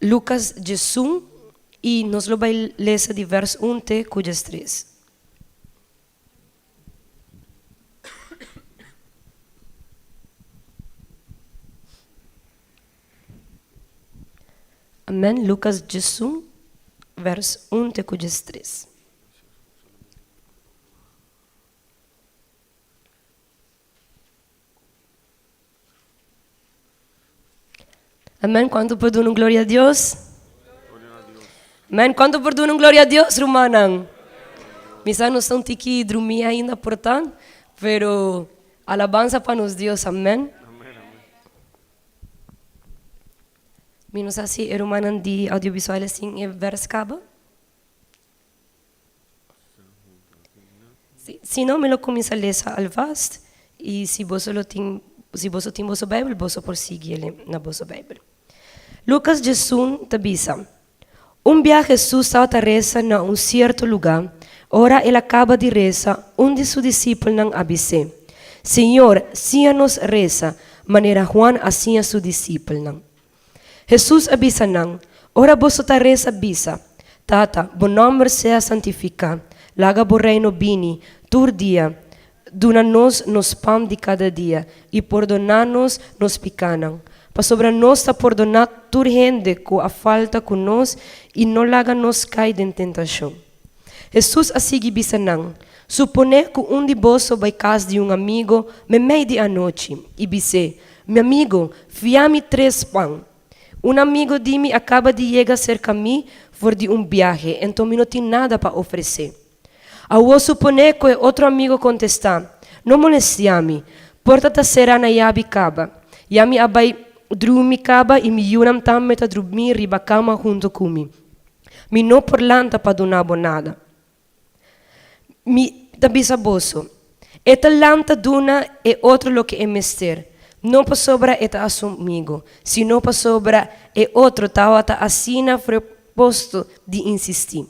Lucas 11 i nos lo bai lesa di vers 1 te ku 13. Amen. Lucas 11 vers 1 te ku 13. Amen. Kuantu por duna un gloria a Dios? Amen. Kuantu por duna un gloria a Dios, rumannan? Mi sa nos ta un tiki drumí ainda por tan, pero alabansa pa nos Dios. Amen. Mi no sa si e rumannan di audiovisuales tin e vers kaba. Si no, mi lo kuminsá lesa alvast, i si boso lo tin, si boso tin boso Beibel, boso por sigui el na boso Beibel. Lukas 11 ta bisa, Un bia Hesus tabata resa na un sierto lugá. Ora el a kaba di resa, un di su disipelnan a bis'é, Señor, siña nos resa, manera Huan a siña su disipelnan. Hesus a bisa nan, Ora boso ta resa, bisa, Tata, bo nòmber sea santifiká, laga bo Reino bini, tur dia duna nos nos pan di kada dia i pordoná nos nos pikánan, pasobra nos ta pordoná tur hende ku a falta ku nos i no laga nos kai den tentashon. Hesus a sigui bisa nan, Suponé ku un di boso bai kas di un amigo meimei di anochi i bis'é, Mi amigo, fia mi tres pan. Un amigo di mi a kaba di yega serka mi for di un biahe, enton mi no tin nada pa ofresé. Awor suponé ku e otro amigo kontestá, No molestiá mi, porta ta será na yabi kaba. Ya mi a bai drumi kaba i mi yunan tambe ta drumí riba kama huntu ku mi. Mi no por lanta pa duna bo nada. Mi ta bisa boso, e ta lanta duna e otro loke e mester, no pasobra e ta su amigo, sino pasobra e otro tawata asina preposto di insistí.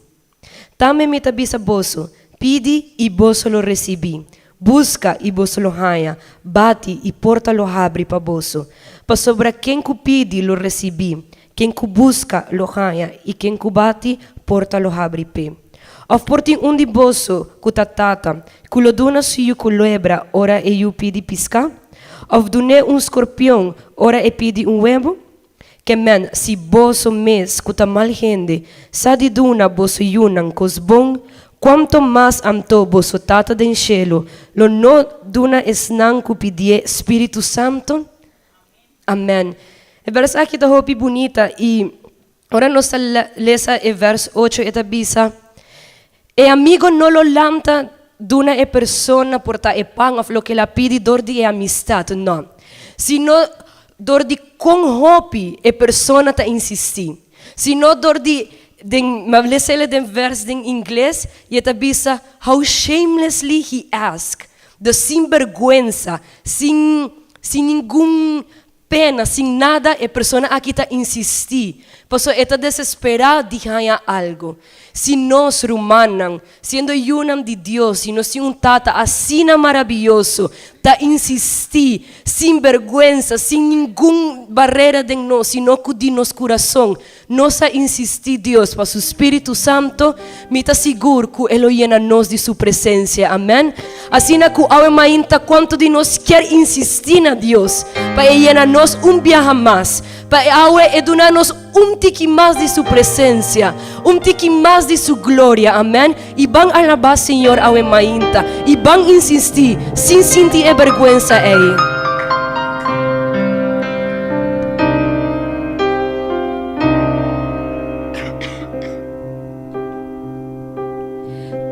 Tambe mi ta bisa boso, pidi i boso lo risibí, buska i boso lo haña, bati i porta lo habri pa boso. Pasobra ken ku pidi lo risibí, Ken ku buska, lo haña, i ken ku bati, porta lo habri p'e. Òf por tin un di boso ku ta tata, ku lo duna su yu kulebra ora e yu pidi piská? Òf dun'é un skorpion ora e pidi un webu? Ke men, si boso mes ku ta mal hende sa di duna boso yunan kos bon, kuanto mas anto boso Tata den shelu lo no duna esnan ku pidié spiritu santu? Amen. E vers aki ta hopi bunita i ora nos ta lesa e vers ocho e ta bisa, E amigo no lo lanta duna e persona por ta e pan of loke el a pidi dor di e amistat, no, sino dor di kon hopi e persona ta insistí, sino dor di den, mi a lesa el den vers den ingles i e ta bisa, how shamelessly he ask. De sin berguensa, sin sin ningun pena, sin nada e persona aki ta insistí, pasobra e ta desesperá di haña algo. Si nos, rumannan, siendo yunan di Dios i nos tin un Tata asina marabiyoso, ta insistí sin berguensa, sin ningun barera den nos, sino ku di nos kurason Nos a insistí Dios pa su Spiritu Santo, mi ta sigur ku E lo yena nos di Su presensia. Amèn. Asina ku awe mainta kuantu di nos kier insistí na Dios pa E yena nos un biaha mas, pa e awe E duna nos un tiki mas di Su presensia, un tiki mas di Su gloria. Amèn. I ban alabá Señor awe mainta i ban insistí sin sinti e bergwensa ei.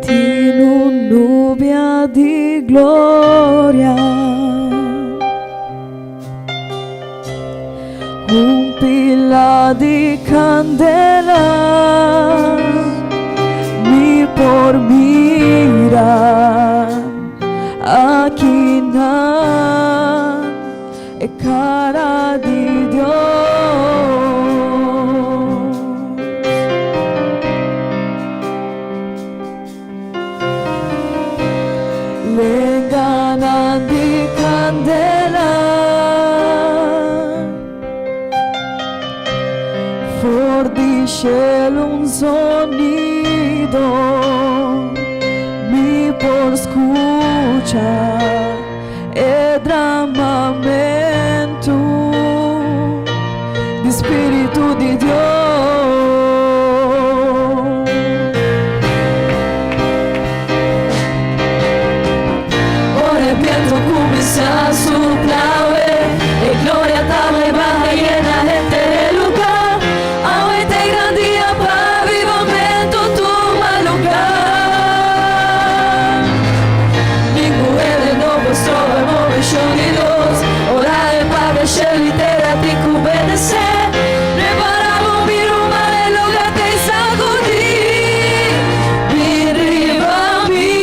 Tin un nubia di gloria, Un pila di candela mi por mira aki nan e cara di Dios. Lenganan di candela. For di shelu un zonido mi por skucha e dramamentu di Spiritu di Dios. Ora e biento kuminsá supla awe, e gloria ta bai baha yena henter e lugá. Awe ta e gran dia pa avivamentu tuma lugá. Ningun hende no por stroba e moveshon di Dios. Ora e papia shelu i tera tin ku obedesé. Prepará bo mi ruman, e lugá ta i sakudí. Bin riba mi,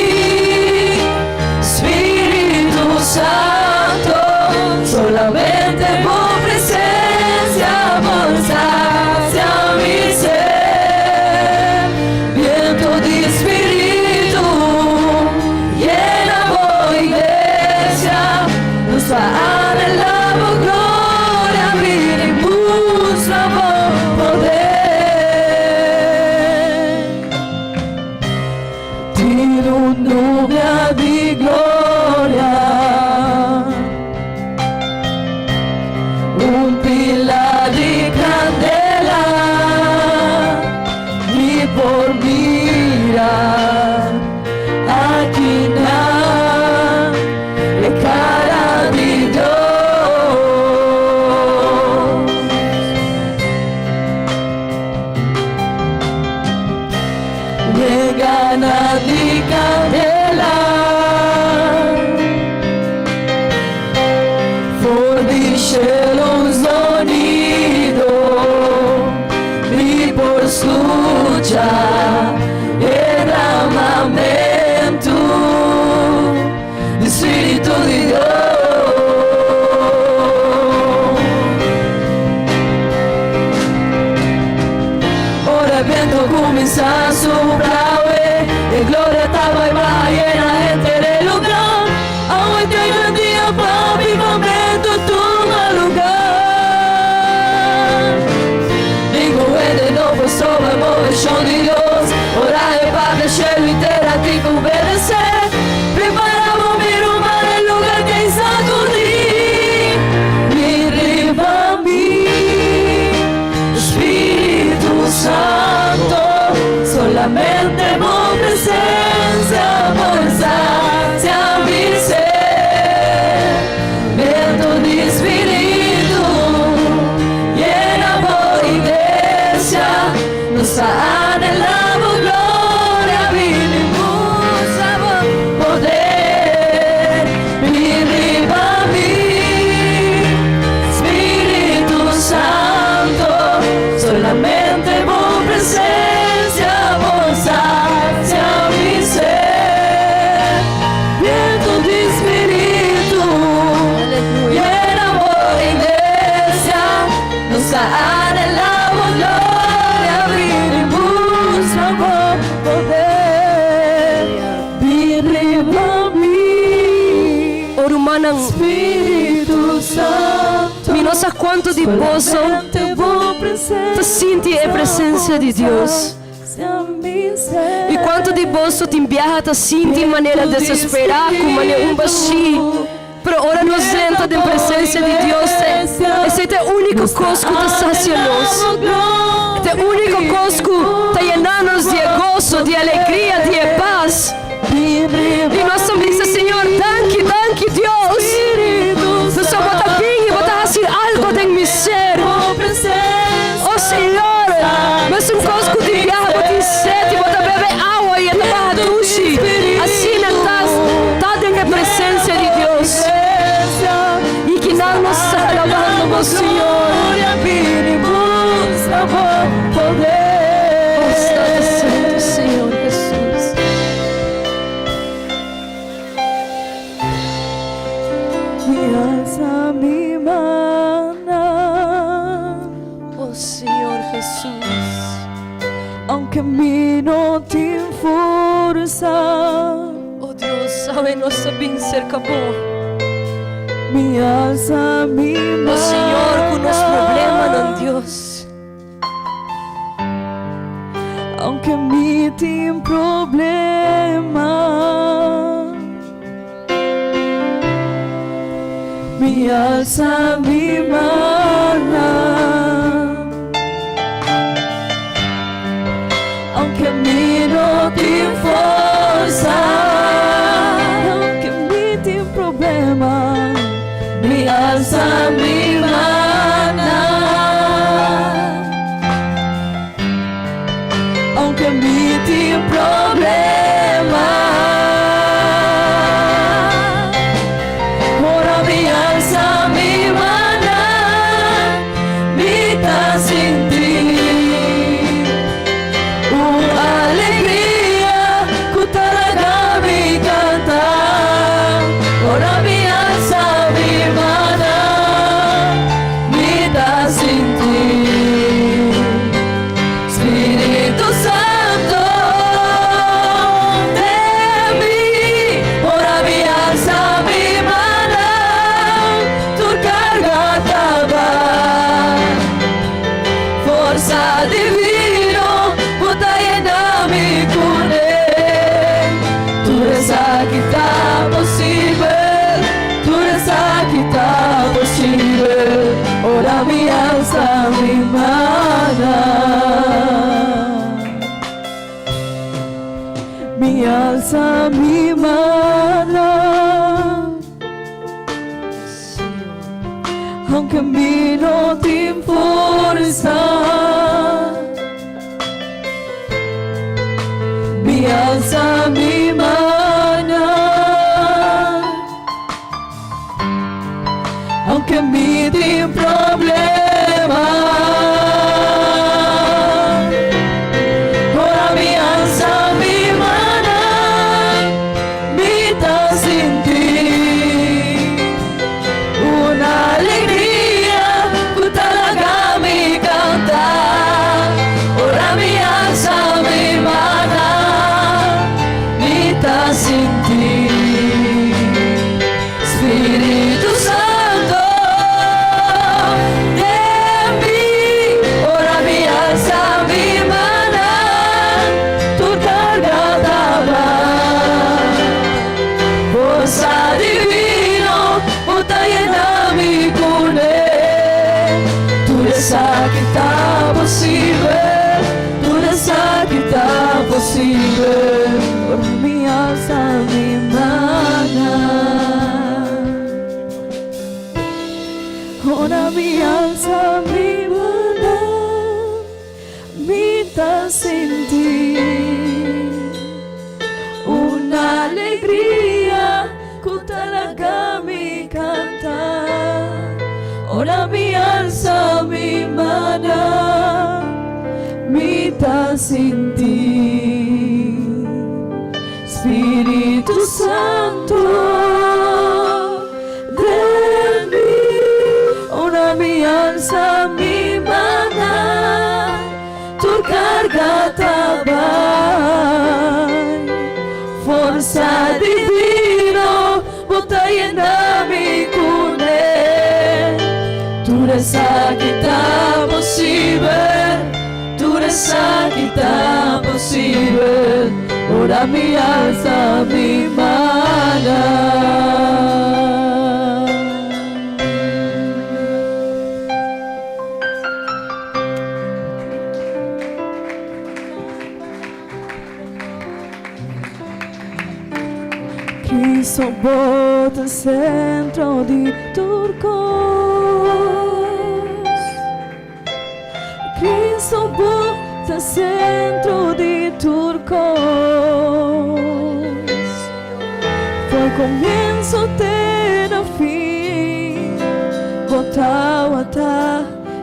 Spiritu Santo, solamente bo presencia por sacia mi sed. Biento di Spiritu, yena bo iglesia, nos ta anhelá bo gloria, bin i mustra bo poder. Tin un nubia di gloria, un pila di kandela, mi por mira akinan e kara di Dios. Wegana di kandela, for di shelu un zonido, mi por skucha e dramamentu di Spiritu di Dios. Ora e biento kuminsá supla awe, e gloria ta bai baha yena henter e lugá. Awe ta e gran dia pa avivamentu tuma lugá. Ningun hende no por stroba e moveshon di Dios. Ora e papia shelu i tera tin ku obedesé. Prepará bo mi ruman, e lugá ta i sakudí. Bin riba mi, Spiritu Santo, solamente bo presensia por sasia mi sed. Biento di Spiritu, yena bo iglesia, nos ta anhelá bo gloria, bin i mustra bo poder. Bin riba mi, Spiritu Santo, solamente bo presensia por sasia mi sed. Biento di Spiritu, yena bo iglesia, nos ta anhelá bo gloria, bin i mustra bo poder. Bin riba mi, O rumannan, Spiritu Santo, mi no sa kuantu di boso solamente bo presensia ta sinti e presensia di Dios. sasia mi sed. I kuantu di boso tin biaha ta sinti manera desesperá, ku manera un bashí. Pero ora nos drenta den presensia di Dios, esei ta e úniko kos ku ta sasia nos. Ta e úniko kos ku ta yena nos di e goso, di alegria, di e pas. I nos ta bisa, Señor, danki, danki Dios. Nos bo ta bin i bo ta hasi algu den mi ser. Oh Señor, mesun kos ku di biaha bo tin set i bo ta bebe awa i e ta baha dushi. Asina ta, ta den e presensia di Dios. I kinan nos ta alabando bo, Señor. Oh, Santo, Santo, Señor Jesús. Mi alsa mi mannan, Oh Señor Jesús. aunke mi no tin forsa, Oh Dios, sabe nos ta bin serka bo. Mi alsa mi Oh Señor, ku nos problemanan, mannan. Dios. Aunke mi tin problema, mi alsa mi mannan. Aunke mi no tin forsa, aunke mi tin problema, mi alsa mi mannan. Aunke mi tin problema, ora mi alsa mi mannan, mi ta sinti un alegria ku ta laga mi kanta. Ora mi alsa mi mannan, mi ta sinti Spiritu Santo den mi. Ora mi alsa mi mannan, tur karga ta bai. Forsa divino bo ta yena mi kuné. Tur esaki ta posibel, tur esaki ta posibel, ora mi alsa mi mannan. Mi alsa mi mannan. Aunke mi no tin forsa, mi alsa mi mannan. Aunke mi tin problema, ora mi alsa mi mannan, mi ta sinti un alegria ku ta laga mi kanta. Ora mi alsa mi mannan, mi ta sinti Spiritu Santo den mi. Ora mi alsa mi mannan, tur karga ta bai. Forsa divino bo ta yena mi kuné. Tur esaki ta posibel, tur esaki ta posibel, ora mi alsa mi mannan. Ora mi alsa mi mannan, mi ta sinti un alegria ku ta laga mi kanta. Ora mi alsa mi mannan, mi ta sinti Spiritu Santo den mi. Ora mi alsa mi mannan, tur karga ta bai. Forsa divino bo ta yena mi kuné. Tur esaki ta posibel, tur esaki ta posibel, ora mi alsa mi mannan. Cristo bo ta centro di tur cos. Cristo bo ta centro di tur cos. Foi comienzo te na fin. Bo tawata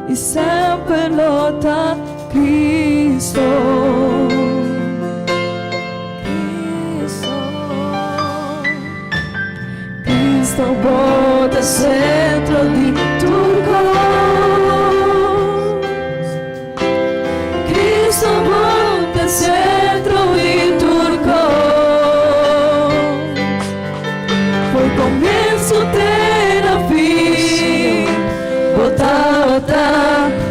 y semper lo ta Cristo. Cristo. Cristo bo ta centro di tur cos. Cristo bo ta centro di tur cos. Foi comienzo te na fin. Bo tawata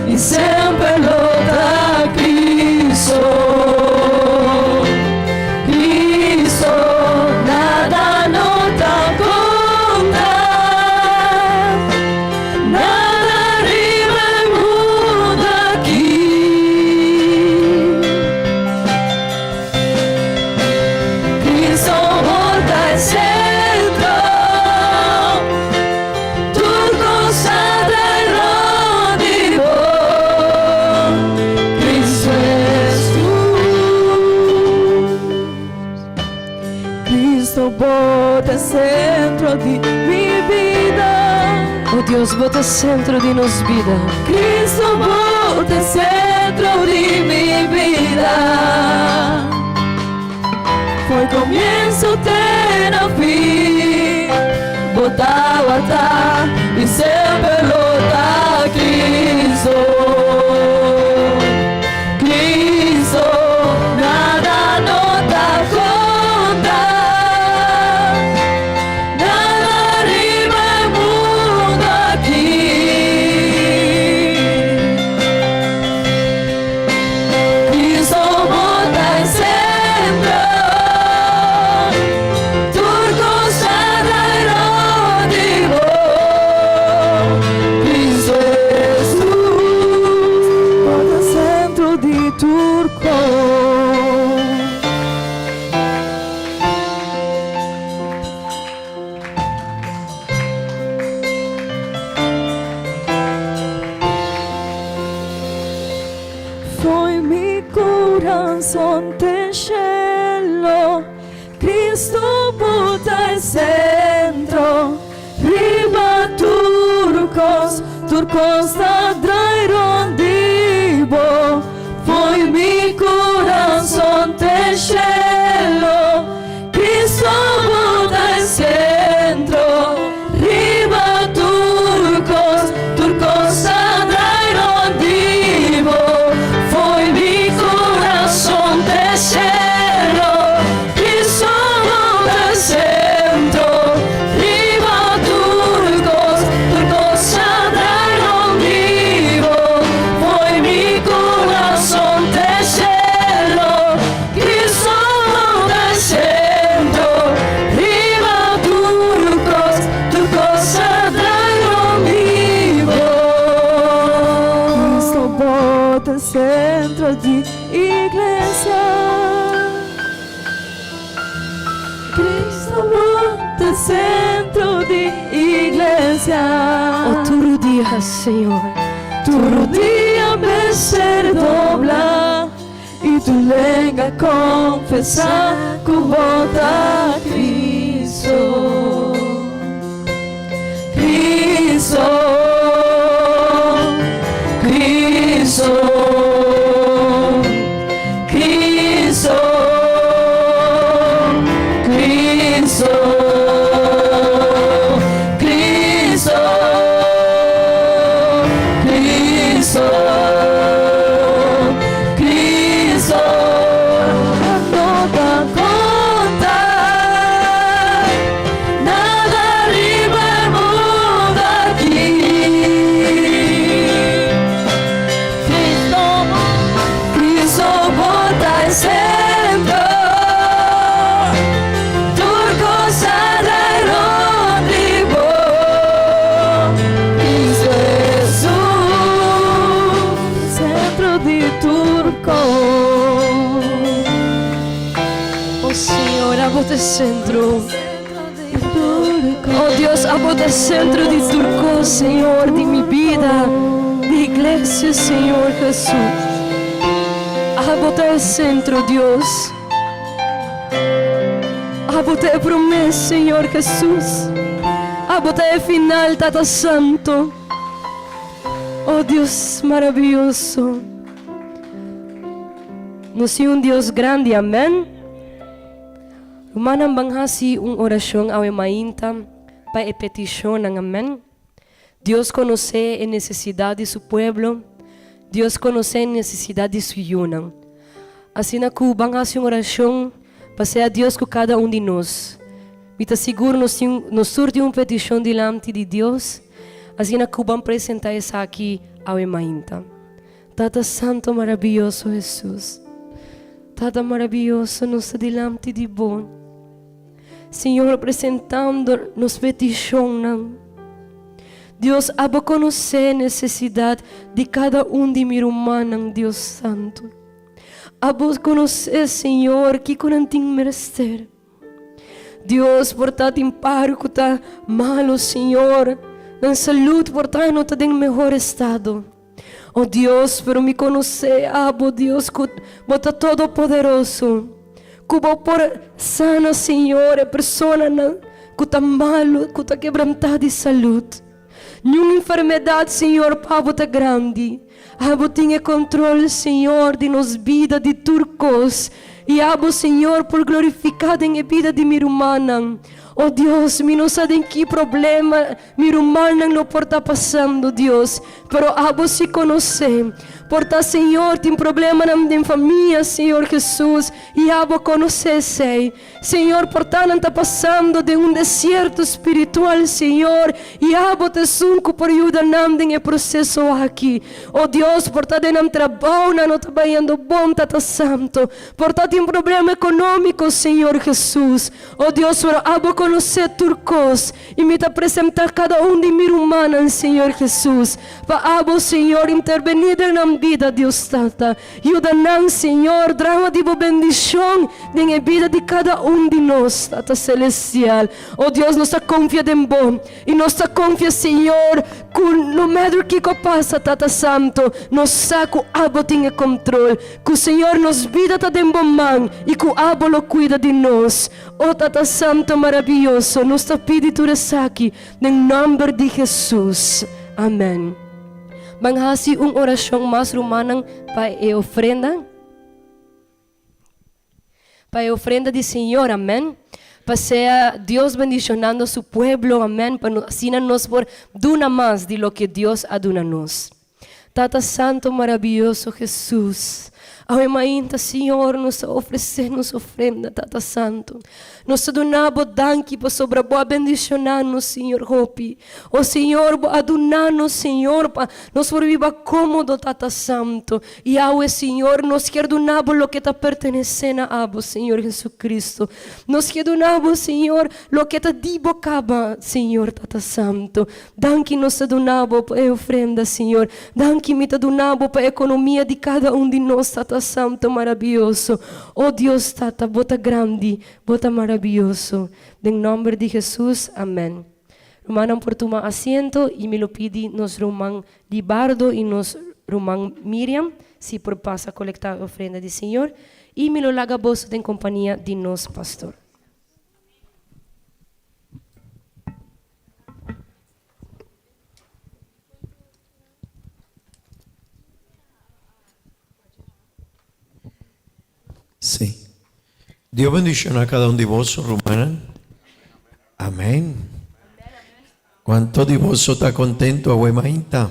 y semper lo ta Cristo. Dios, bo ta sentro di nos bida. Cristo, bo ta sentro di mi bida. Foi comienzo te na fin. Bo tabata y semper lo ta Cristo. Cristo, nada no ta conta. Nada riba e mundo aki. Cristo bo ta e centro. Tur cos ta rond di bo. Cristo Jesus, bo ta centro di tur cos. Foi mi corazón te cielo, Cristo bo ta e centro, riba tur cos, tur cos ta draai rond di bo. Foi mi corazón te cielo, Cristo bo ta e centro, riba tur cos, tur cos ta draai rond di bo. Foi mi corazón te cielo, Cristo bo ta e centro, riba tur cos, tur cos ta draai rond di bo. Foi mi corazón te cielo, Cristo bo ta e centro, riba tur cos, tur cos ta draai rond di bo. Cristo bo ta e centro di iglesia. Cristo bo ta e centro di iglesia. Oh, tur rudia, Señor. Tur rudia mester dobla y tur lenga confesa cu bo ta Cristo. Cristo, Cristo, Cristo, Cristo, Cristo, Cristo, Cristo, no ta conta nada riba e mundo aki. Cristo, Cristo bo ta e centro, tur cos ta rond di bo. Cristo Jesus, centro di tur cos. Oh Señor, abo ta e centro. Oh Dios, abo ta e centro di tur cos, Señor, di mi bida, di iglesia, Señor Jesus. Abo ta e centro, Dios. Abo ta e promesa, Señor Jesus. Abo ta e final, Tata Santo. Oh Dios maraviyoso. Nos tin un Dios grandi, amen. Rumannan ban hasi un oracion awe mainta pa e peticionnan, amen. Dios conoce e necesidad di su pueblo, Dios conoce e necesidad di su yiunan. Asina cu ban hasi un oracion pa sea Dios cu cada un di nos. Mi ta sigur nos tin nos tur tin un peticion dilanti di Dios, asina cu ban presenta esaki awe mainta. Tata Santo maraviyoso Jesus, Tata maraviyoso nos ta dilanti di Bo, Señor presentando nos peticionnan. Dios abo conoce necesidad di cada un di mi rumannan Dios Santo. Abo conoce Señor kico nan tin mester. Dios por ta tin par cu ta malo Señor, nan salud por ta no ta den mehor estado. Oh Dios, pero mi conoce abo Dios cu bo ta todopoderoso, cu bo por sana Señor e personanan cu ta malo, cu ta quebranta di salud. Niun enfermedat, Señor, pa Bo ta grandi. Abo tin e control, Señor, di nos bida, di tur cos. I Abo, Señor, por glorifica den e bida di mi rumannan. O Dios, mi no sa den ki problema mi rumannan lo por ta pasando, Dios, pero Abo si conoce. Por ta, Señor, tin problemanan den famia, Señor Jesus, i Abo conoce esey. Señor, por ta nan ta pasando den un desierto spiritual, Señor, i Abo ta esun ku por yuda nan den e proseso aki. O Dios, por ta den nan trabou nan no ta bayendo bon, Tata Santo. Por ta tin problema ekonómiko, Señor Jesus. O Dios, pero Abo konosé tur kos, i mi ta presentá kada un di mi rumannan, Señor Jesus, pa Abo, Señor, intervení den nan bida, Dios Tata. Yuda nan, Señor, drama di Bo bendicion den e bida di cada un di nos, Tata Celestial. O Dios, nos ta confia den Bo, y nos ta confia, Señor, cu no matter kico pasa, Tata Santo, nos sa cu Abo tin e control, cu, Señor, nos bida ta den Bo man y cu Abo lo cuida di nos. O Tata Santo maraviyoso, nos ta pidi tur esaki den nomber di Jesus. Amen. Ban hasi un orashon mas rumannan pa e ofrenda. Pa e ofrenda di Señor, amen. Pa sea Dios bendishonando su pueblo, amen, pa asina nos por duna mas di loke Dios a duna nos. Tata Santo marabiyoso Jesus, awe mainta Señor nos ta ofrece nos ofrenda, Tata Santo. Nos ta duna Bo danki pasobra Bo a bendiciona nos, Señor, hopi. O Señor, Bo a duna nos, Señor, pa nos por biba cómodo, Tata Santo. I awe, Señor, nos kier duna Bo loke ta pertenece na Abo, Señor Jesucristo. Nos kier duna Bo, Señor, loke ta di Bo caba, Señor, Tata Santo. Danki nos ta duna Bo pa e ofrenda, Señor. Danki mi ta duna Bo pa e economia di cada un di nos, Tata Santo marabiyoso. O Dios Tata, Bo ta grandi, Bo ta marabiyoso. Den nomber di Jesus, amen. Rumannan por tuma asiento y mi lo pidi nos ruman Libardo y nos ruman Miriam si por pasa colecta e ofrenda di Señor y mi lo laga boso den compania di nos pastor. Sí. Dios bendiciona cada un di boso, rumannan. Amén. Cuanto di boso ta contento awe mainta?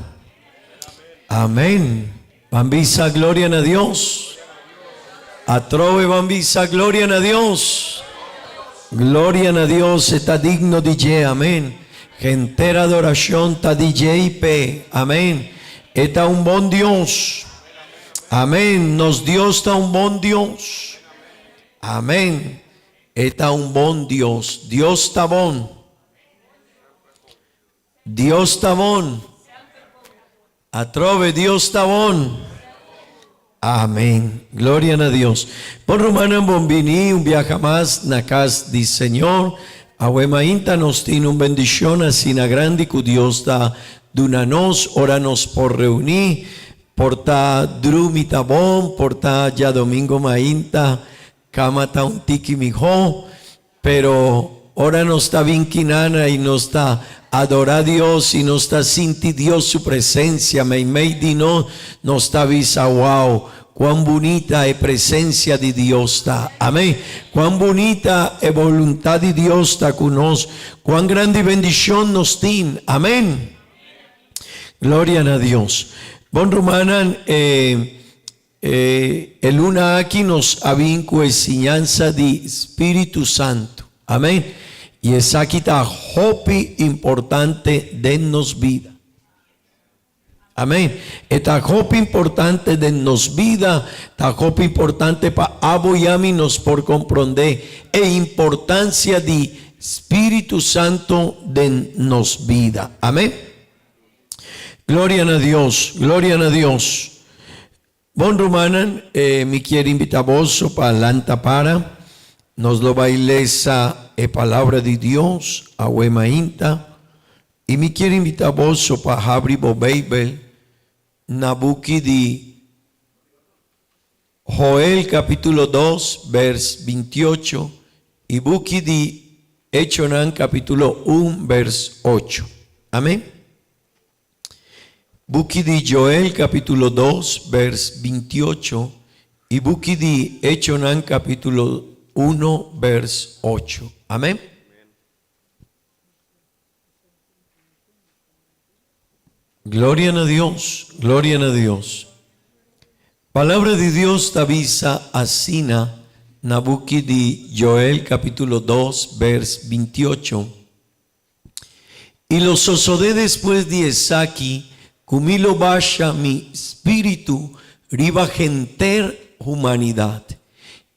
Amén. Ban bisa gloria na Dios. Atrobe ban bisa gloria na Dios. Gloria na Dios e ta digno di dje. Amén. Henter adoracion ta di dje y p'e. Amén. E ta un bon Dios. Amén. Nos Dios ta un bon Dios. Amén. E ta un bon Dios. Dios ta bon. Dios ta bon. Atrobe Dios ta bon. Amén. Gloria na Dios. Bon rumannan bon bini un biaha mas na cas di Señor. Awe mainta nos tin un bendicion asina grandi cu Dios ta duna nos ora nos por reuni. Por ta drumi ta bon, por ta djadomingo mainta cama ta un tiki miho. Pero ora nos ta bin kinana i nos ta adorá Dios i nos ta sinti Dios su presencia meimei di nos, nos ta bisa, Wow, cuan bunita e presencia di Dios ta! Amén! Cuan bunita e boluntad di Dios ta cu nos! Cuan grandi bendicion nos tin! Amén! Gloria na Dios! Bon rumannan, e. E luna aki nos a bin ku e siñansa di Spiritu Santu. Amen. I esaki ta hopi importante den nos bida. Amen. E ta hopi importante den nos bida, ta hopi importante pa abo i ami nos por komprondé e importansia di Spiritu Santu den nos bida. Amen. Gloria na Dios, gloria na Dios. Bon rumannan, eh, mi kier invita boso pa lanta para. Nos lo bai lesa e palabra di Dios awe mainta. I mi kier invita boso pa habri bo Beibel na buki di Joel capítulo dos vers bintiocho y buki di Echonan capítulo un vers ocho. Amén. Buki di Joel capítulo 2 vers 28 i buki di Echonan capítulo 1 vers 8. Amèn. Gloria na Dios, gloria na Dios. Palabra di Dios ta bisa asina na buki di Joel capítulo 2 vers 28. I lo sosodé despues di esaki ku mi lo basha mi spiritu riba henter humanidat,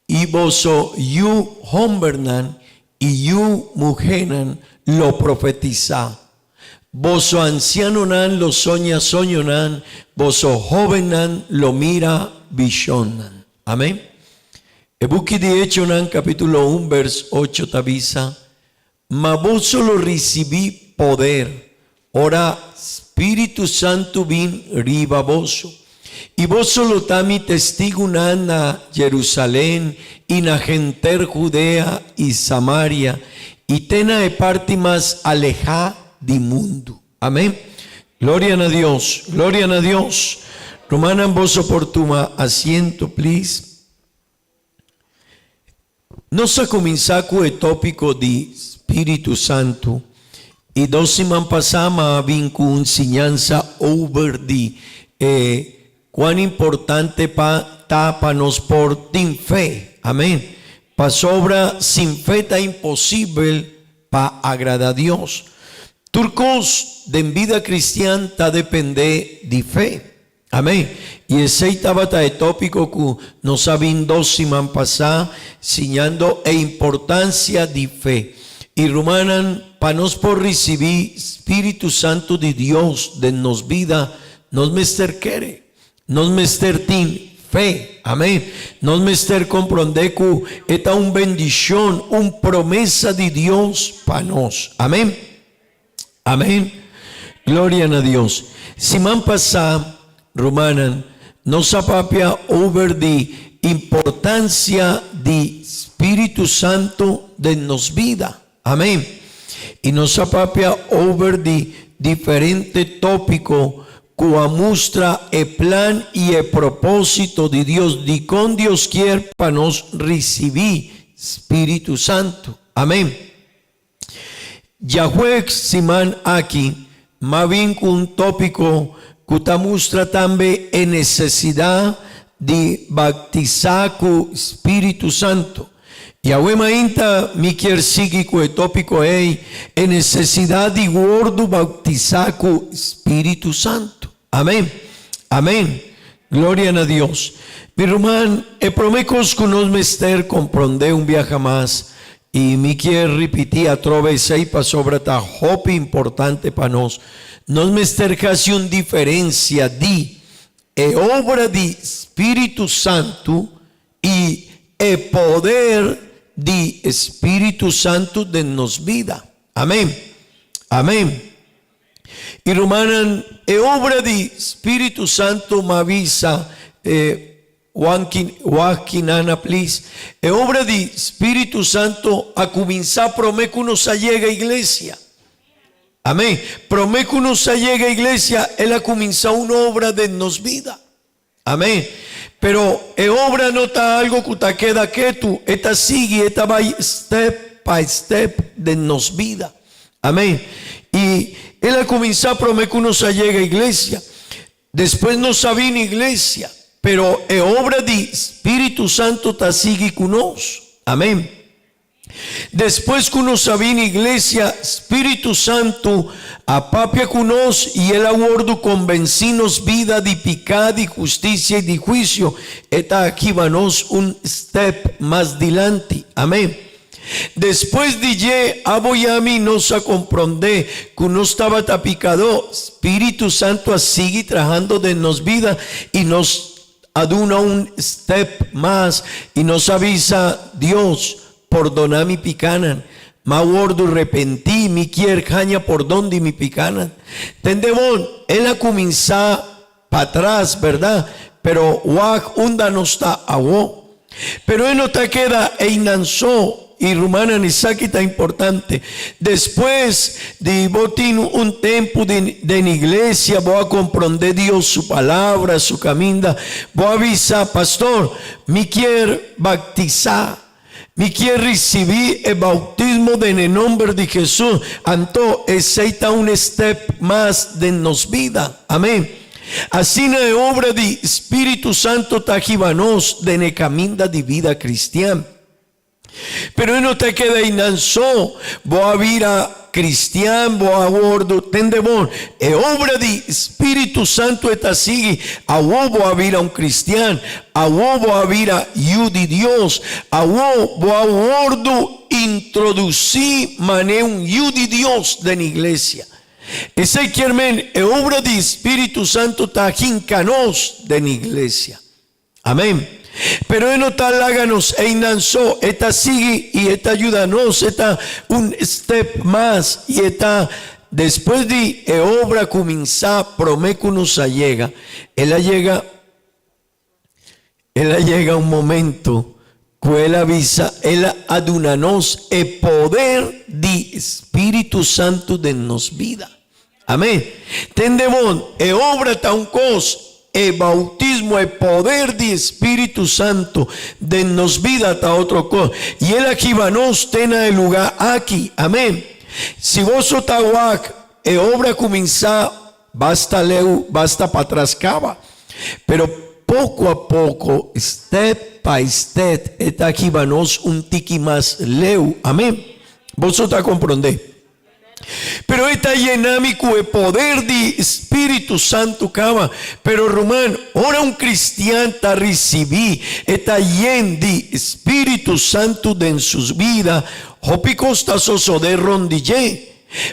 i boso yu hòmbernan i yu muhénan lo profetisá, boso ansianonan lo soña soñonan, boso hóbennan lo mira vishonnan. Amèn. E buki di Echonan kapítulo un bèrs ocho ta bisa, Ma boso lo risibí poder ora Spiritu Santu bin riba boso, i boso lo ta mi testigunan na Jerusalén i na henter Judea i Samaria i te na e parti mas alehá di mundu. Amén. Gloria na Dios, gloria na Dios. Rumannan boso por tuma asiento please. Nos a kuminsá ku e tópiko di Spiritu Santu i dos siman pasá mi a bin ku un siñansa over di e kuan importante pa ta pa nos por tin fe. Amén. Pasobra sin fe ta imposibel pa agradá Dios. Tur kos den bida kristian ta dependé di fe. Amén. I esei tabata e tópiko ku nos a bin dos siman pasá siñando e importansia di fe. I rumannan, pa nos por risibí Spiritu Santu di Dios den nos bida, nos mester kere. Nos mester tin fe. Amén. Nos mester komprondé ku e ta un bendishon, un promesa di Dios pa nos. Amén. Amén. Gloria na Dios. Siman pasá, rumannan, nos a papia over di importancia di Spiritu Santo den nos bida. Amén. I nos a papia over di diferente tópico cu a mustra e plan i e propósito di Dios dicon Dios kier pa nos ricibi Spiritu Santo. Amén. Djajueves siman aki m'a bin ku un tópiko ku ta mustra tambe e nesesidat di baktisá ku Spiritu Santu. Yahweh mainta mi kier sigui ku e tópiko ei, e nesesidat di wòrdu bautisá ku Spiritu Santu. Amèn. Amèn. Gloria na Dios. Mi ruman, e promé kos ku nos mester komprondé un biaha mas, i mi kier ripití atrobe esei pasobra ta hopi importante pa nos, nos mester hasi un diferensia di e obra di Spiritu Santu i e poder di Spiritu Santu den nos bida. Amèn. Amèn. I rumannan, e obra di Spiritu Santu m'a bisa e wak kinana please. E obra di Spiritu Santu a kuminsá promé ku nos a yega iglesia. Amén. Promé ku nos a yega iglesia, el a kuminsá un obra den nos bida. Amén. Pero e obra no ta algo ku ta keda ketu, e ta sigui, e ta bai step pa step den nos bida. Amén. I el a kuminsá promé ku nos a yega iglesia. Despues nos a bini iglesia, pero e obra di Spiritu Santu ta sigui ku nos. Amén. Despues ku nos a bini iglesia, Spiritu Santu a papia ku nos i el a wordu kombensí nos bida di piká, di hustisia i di huisio. E ta hiba nos un stèp mas dilanti. Amén. Despues di dje, abo i ami nos a komprondé ku nos tabata pikadó. Spiritu Santu a sigui trahando den nos bida i nos A duna un step mas i nos a bisa, Dios, pordona mi picanan. M'a wordu repenti, mi kier haña pordon di mi picanan. Tende bon, el a cuminsa patras, berdad? Pero wak unda nos ta awo. Pero e no ta keda einan so. i rumannan esaki ta importante. Despues di bo tin un tempu di den iglesia bo a komprondé Dios su palabra, su kaminda, bo a bisa, Pastor, mi kier baktisá. Mi kier risibí e boutismo den e nomber di Hesus, anto esei ta un step mas den nos bida. Amén. Asina e obra di Spiritu Santo ta hiba nos den e kaminda di bida kristian. Pero e no ta keda einan so, bo a bira Cristian, bo a wordo tende bon. E obra di Spiritu Santo e ta sigui. Awo bo a bira un cristian. Awo bo a bira yu di Dios. Awo bo a wordo introduci mane un yu di Dios den iglesia. Esey kier men e obra di Spiritu Santo ta hinca nos den iglesia. Amén. Pero e no ta laga nos einan so, e ta sigui i e ta yuda nos, e ta un step mas i e ta despues di e obra kuminsá promé ku nos a yega, el a yega el a yega un momento ku el a bisa el a duna nos e poder di Spiritu Santu den nos bida. Amén. Tende bon, e obra ta un kos, e boutismo, e poder di Spiritu Santu den nos bida ta otro kos. I el a hiba nos te na e lugá aki. Amén. Si boso ta wak, e obra kuminsá basta leu, basta patras kaba. Pero poko a poko, step by step, e ta hiba nos un tiki mas leu. Amén. Boso ta komprondé? Pero e ta yena mi ku e poder di Spiritu Santu kaba. Pero ruman, ora un kristian ta risibí e ta yen di Spiritu Santu den su bida, hopi kos ta sosodé rònt di dje.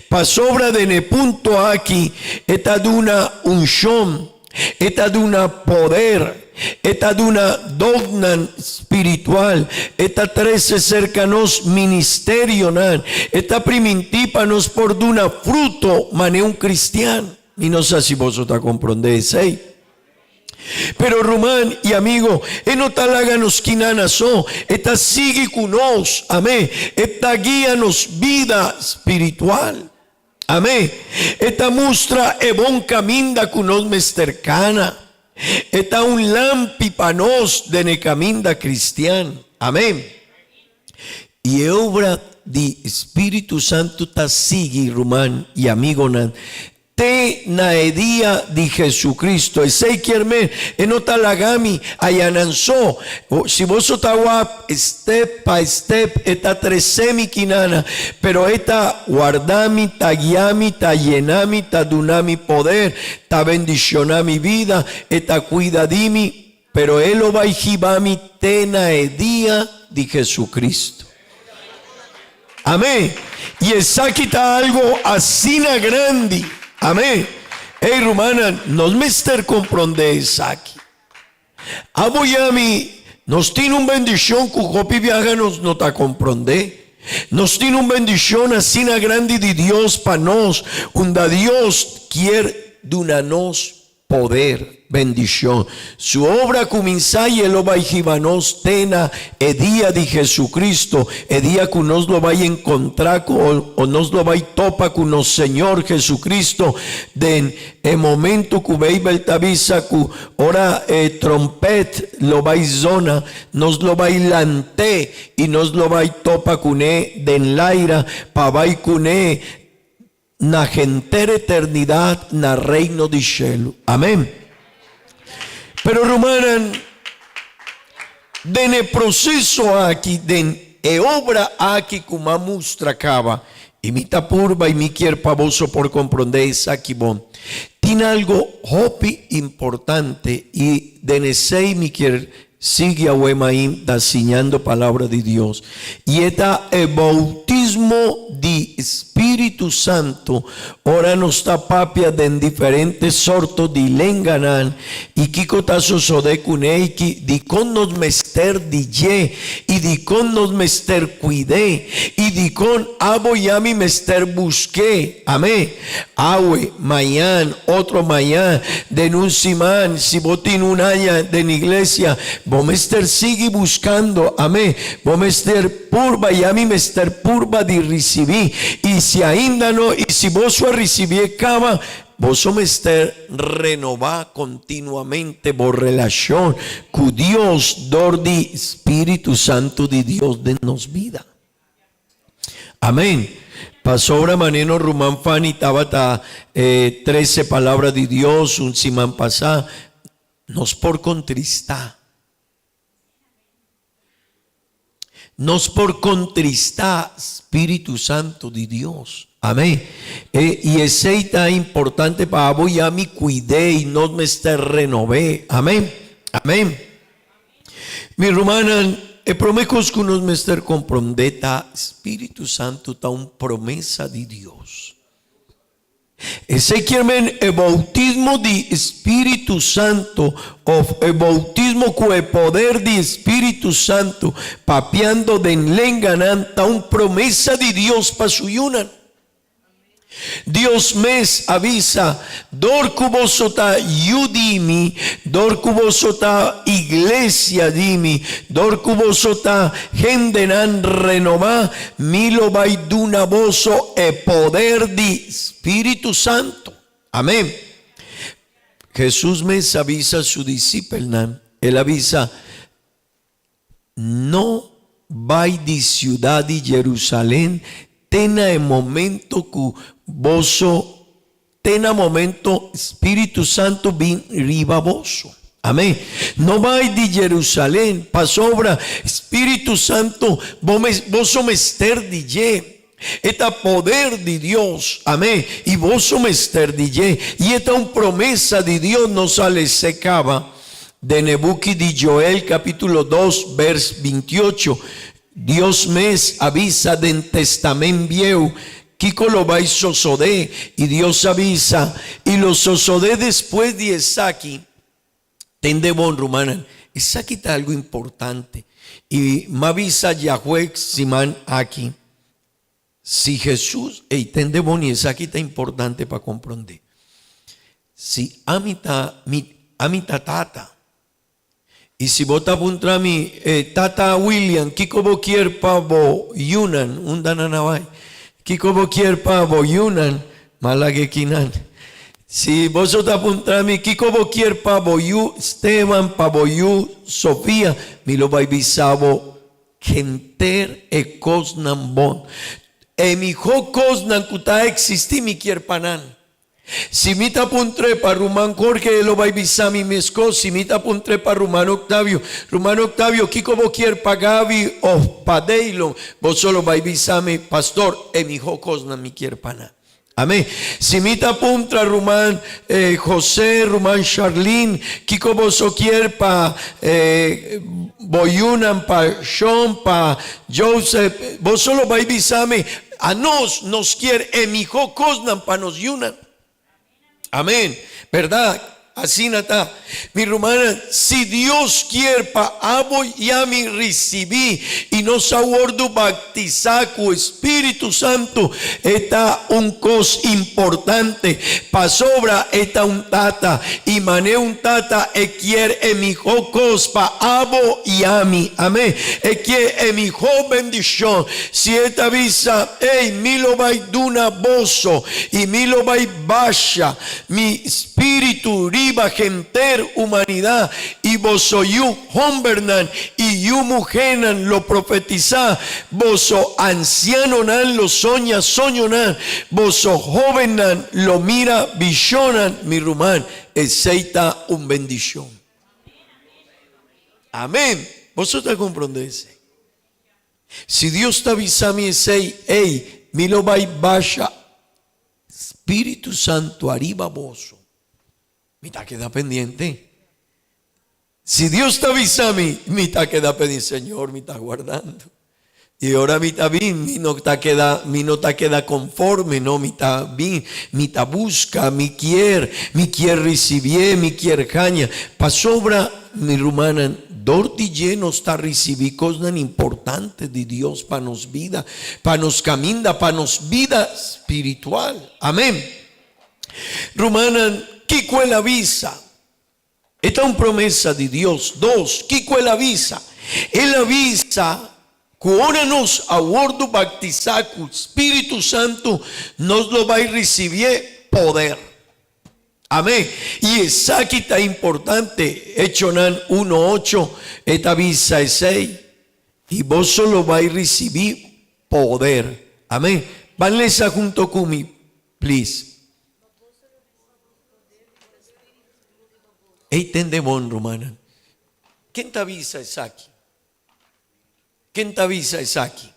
Pasobra den e punto aki e ta duna unshon. E ta duna poder, e ta duna donnan spiritual, e ta trese serka nos ministerionan, e ta primintí pa nos por duna fruto manera un kristian. Mi no sa si boso ta komprondé esei. Pero ruman i amigo, e no ta laga nos kinana so, e ta sigui ku nos, amén, e ta guia nos bida spiritual. Amén. E ta mustra e bon kaminda ku nos mester kana. E ta un lampi pa nos den e kaminda kristian. Amén. I e obra di Spiritu Santu ta sigui, ruman i amigonan, te na e dia di Jesucristo. Esei kier men, e no ta laga mi aya nan so. Si boso ta wak step pa step e ta trese mi kinana, pero e ta warda mi, ta guia mi, ta yena mi, ta duna mi poder, ta bendiciona mi bida, e ta cuida di mi, pero e lo bai hiba mi te na e dia di Jesucristo. Amén. Y esaki ta algo asina grandi. Amén. Ey rumannan, nos mester comprende esaki. Abo i ami nos tin un bendishon ku hopi biaha nos no ta komprondé. Nos tin un bendishon asina grandi di Dios pa nos, unda Dios kier duna nos poder, bendishon. Su obra a kuminsá i e lo bai hiba nos te na e dia di Jesucristo, e dia ku nos lo bai enkontrá ku o nos lo bai topa ku nos Señor Jesucristo den E momento ku Beibel ta bisa ku ora e trompet lo bai zona, nos lo bai lant'é i nos lo bai topa kuné den laira pa bai kuné na henter eternidat na Reino di shelu. Amen. Pero rumannan, den e proseso aki, den e obra aki ku m'a mustra kaba, i mi ta purba i mi kier pa boso por komprondé esaki bon, tin algo hopi importante i den esei mi kier sigui awe mainta siñando Palabra di Dios, i e ta e boutismo di Spiritu Santu ora nos ta papia den diferente sorto di lenganan i kiko ta sosodé kuné i ki dikon nos mester di dje i dikon nos mester kuid'é i dikon abo i ami mester busk'é. Amén. Awe, mañan, otro mañan, den un siman, si bo tin un aña den iglesia, bo mester sigui buskando. Amén. Bo mester. purba i ami mester purba di risibí. I si ainda no, i si boso a risibié kaba, boso mester renobá kontinuamente bo relashon ku Dios dor di Spiritu Santu di Dios den nos bida. Amén. Pasobra manera nos ruman Fanny tabata trese palabra di Dios un siman pasá, nos por kontristá. Nos por kontristá Spiritu Santu di Dios. Amén. E, i esei ta importante pa abo i ami kuid'é i nos mester renob'é. Amén. Amén. Mi rumannan, e promé kos ku nos mester komprondé ta Spiritu Santu ta un promesa di Dios. Esei kier men e boutismo di Spiritu Santu òf e boutismo ku e poder di Spiritu Santu papiando den lenganan ta un promesa di Dios pa su yunan. Dios mes a bisa, Dor ku boso ta yu di mi, dor ku boso ta iglesia di mi, dor ku boso ta hendenan renobá, Mi lo bai duna boso e poder di Spiritu Santu. Amén. Hesus mes a bisa su disipelnan, el a bisa, No bai di siudat di Jerusalén te na e momento ku boso Te na momento Spiritu Santu bin riba boso. Amén. No bai di Jerusalén, pasobra Spiritu Santu bo mes, boso mester di dje. E ta poder di Dios. Amén. I boso mester di dje. I e ta un promesa di Dios. Nos a lese kaba den e buki di Joel capítulo dos vers bintiocho. Dios mes a bisa den Testament Bieu kiko lo bai sosodé, i Dios a bisa, I lo sosodé despues di esaki, tende bon, rumannan, esaki ta algu importante, i m'a bisa djahuex siman aki, si Jesus, ey, tende bon, i esaki ta importante pa komprondé, si ami ta, mi, ami ta Tata, I si bo ta puntra mi, E tata William, kiko bo kier pa bo yunan? Unda nan a bai? Kiko bo kier pa bo yunan? M'a laga ekinan. Si boso ta puntra mi, Kiko bo kier pa bo yu Steban, pa bo yu Sofia? Mi lo bai bisa bo henter e kosnan bon. E mihó kosnan ku ta eksistí mi kier pa nan. Si mi ta puntr'é pa ruman Jorge e lo bai bisa mi meskos, si mi ta puntr'é pa ruman Octavio, Ruman Octavio kiko bo kier pa Gaby of pa Daylon? Boso lo bai bisa mi, Pastor, e mihó kosnan mi kier pa nan. Amén. Si mi ta puntra ruman José, ruman Charlene, kiko boso kier pa bo yunan, pa Sean, pa Joseph, boso lo bai bisa mi, Anos nos kier e mihó kosnan pa nos yunan. Amén. Bèrdat? Asina ta. Mi rumannan, si Dios kier pa abo i ami risibí i nos a wòrdu baktisá ku Spiritu Santu, e ta un kos importante, pasobra e ta un Tata, i manera un tata e kier e mihó kos pa abo i ami. Amén. E kier e mihó bendishon. Si e ta bisa, Ey, mi lo bai duna boso, i mi lo bai basha mi spiritu riba henter humanidat, i boso yu hombernan i yu muhénan lo profetisá, boso ansianonan lo soña soñonan, boso hóbennan lo mira vishonnan, mi ruman, esei ta un bendishon. Amén. Boso ta komprondé esei? Si Dios ta bisa mi esei, ey, mi lo bai basha Spiritu Santu ariba boso. Mi ta keda pendiente. Si Dios ta bisa mi, mi ta keda pendiente. Señor, mi ta guardando. I ora mi ta bin, mi no ta keda, mi no ta keda konforme, no, mi ta bin, mi ta buska, mi kier, mi kier risibié, mi kier haña. Pasobra, mi rumannan, Dor di dje nos ta risibí kosnan importante di Dios pa nos bida, pa nos kaminda, pa nos bida spiritual. Amén. Rumannan, kiko el a bisa? E ta un promesa di Dios. Dos, kiko el a bisa? El a bisa. Ku ora nos a wòrdu baktisá ku Spiritu Santu, nos lo bai risibié poder. Amén. I esaki ta importante. Echonan uno ocho e ta bisa esei, I boso lo bai risibí poder. Amén. Ban lesa hunto ku mi, please. Ei tende bon, rumannan. Ken ta bisa esaki? Ken ta bisa esaki?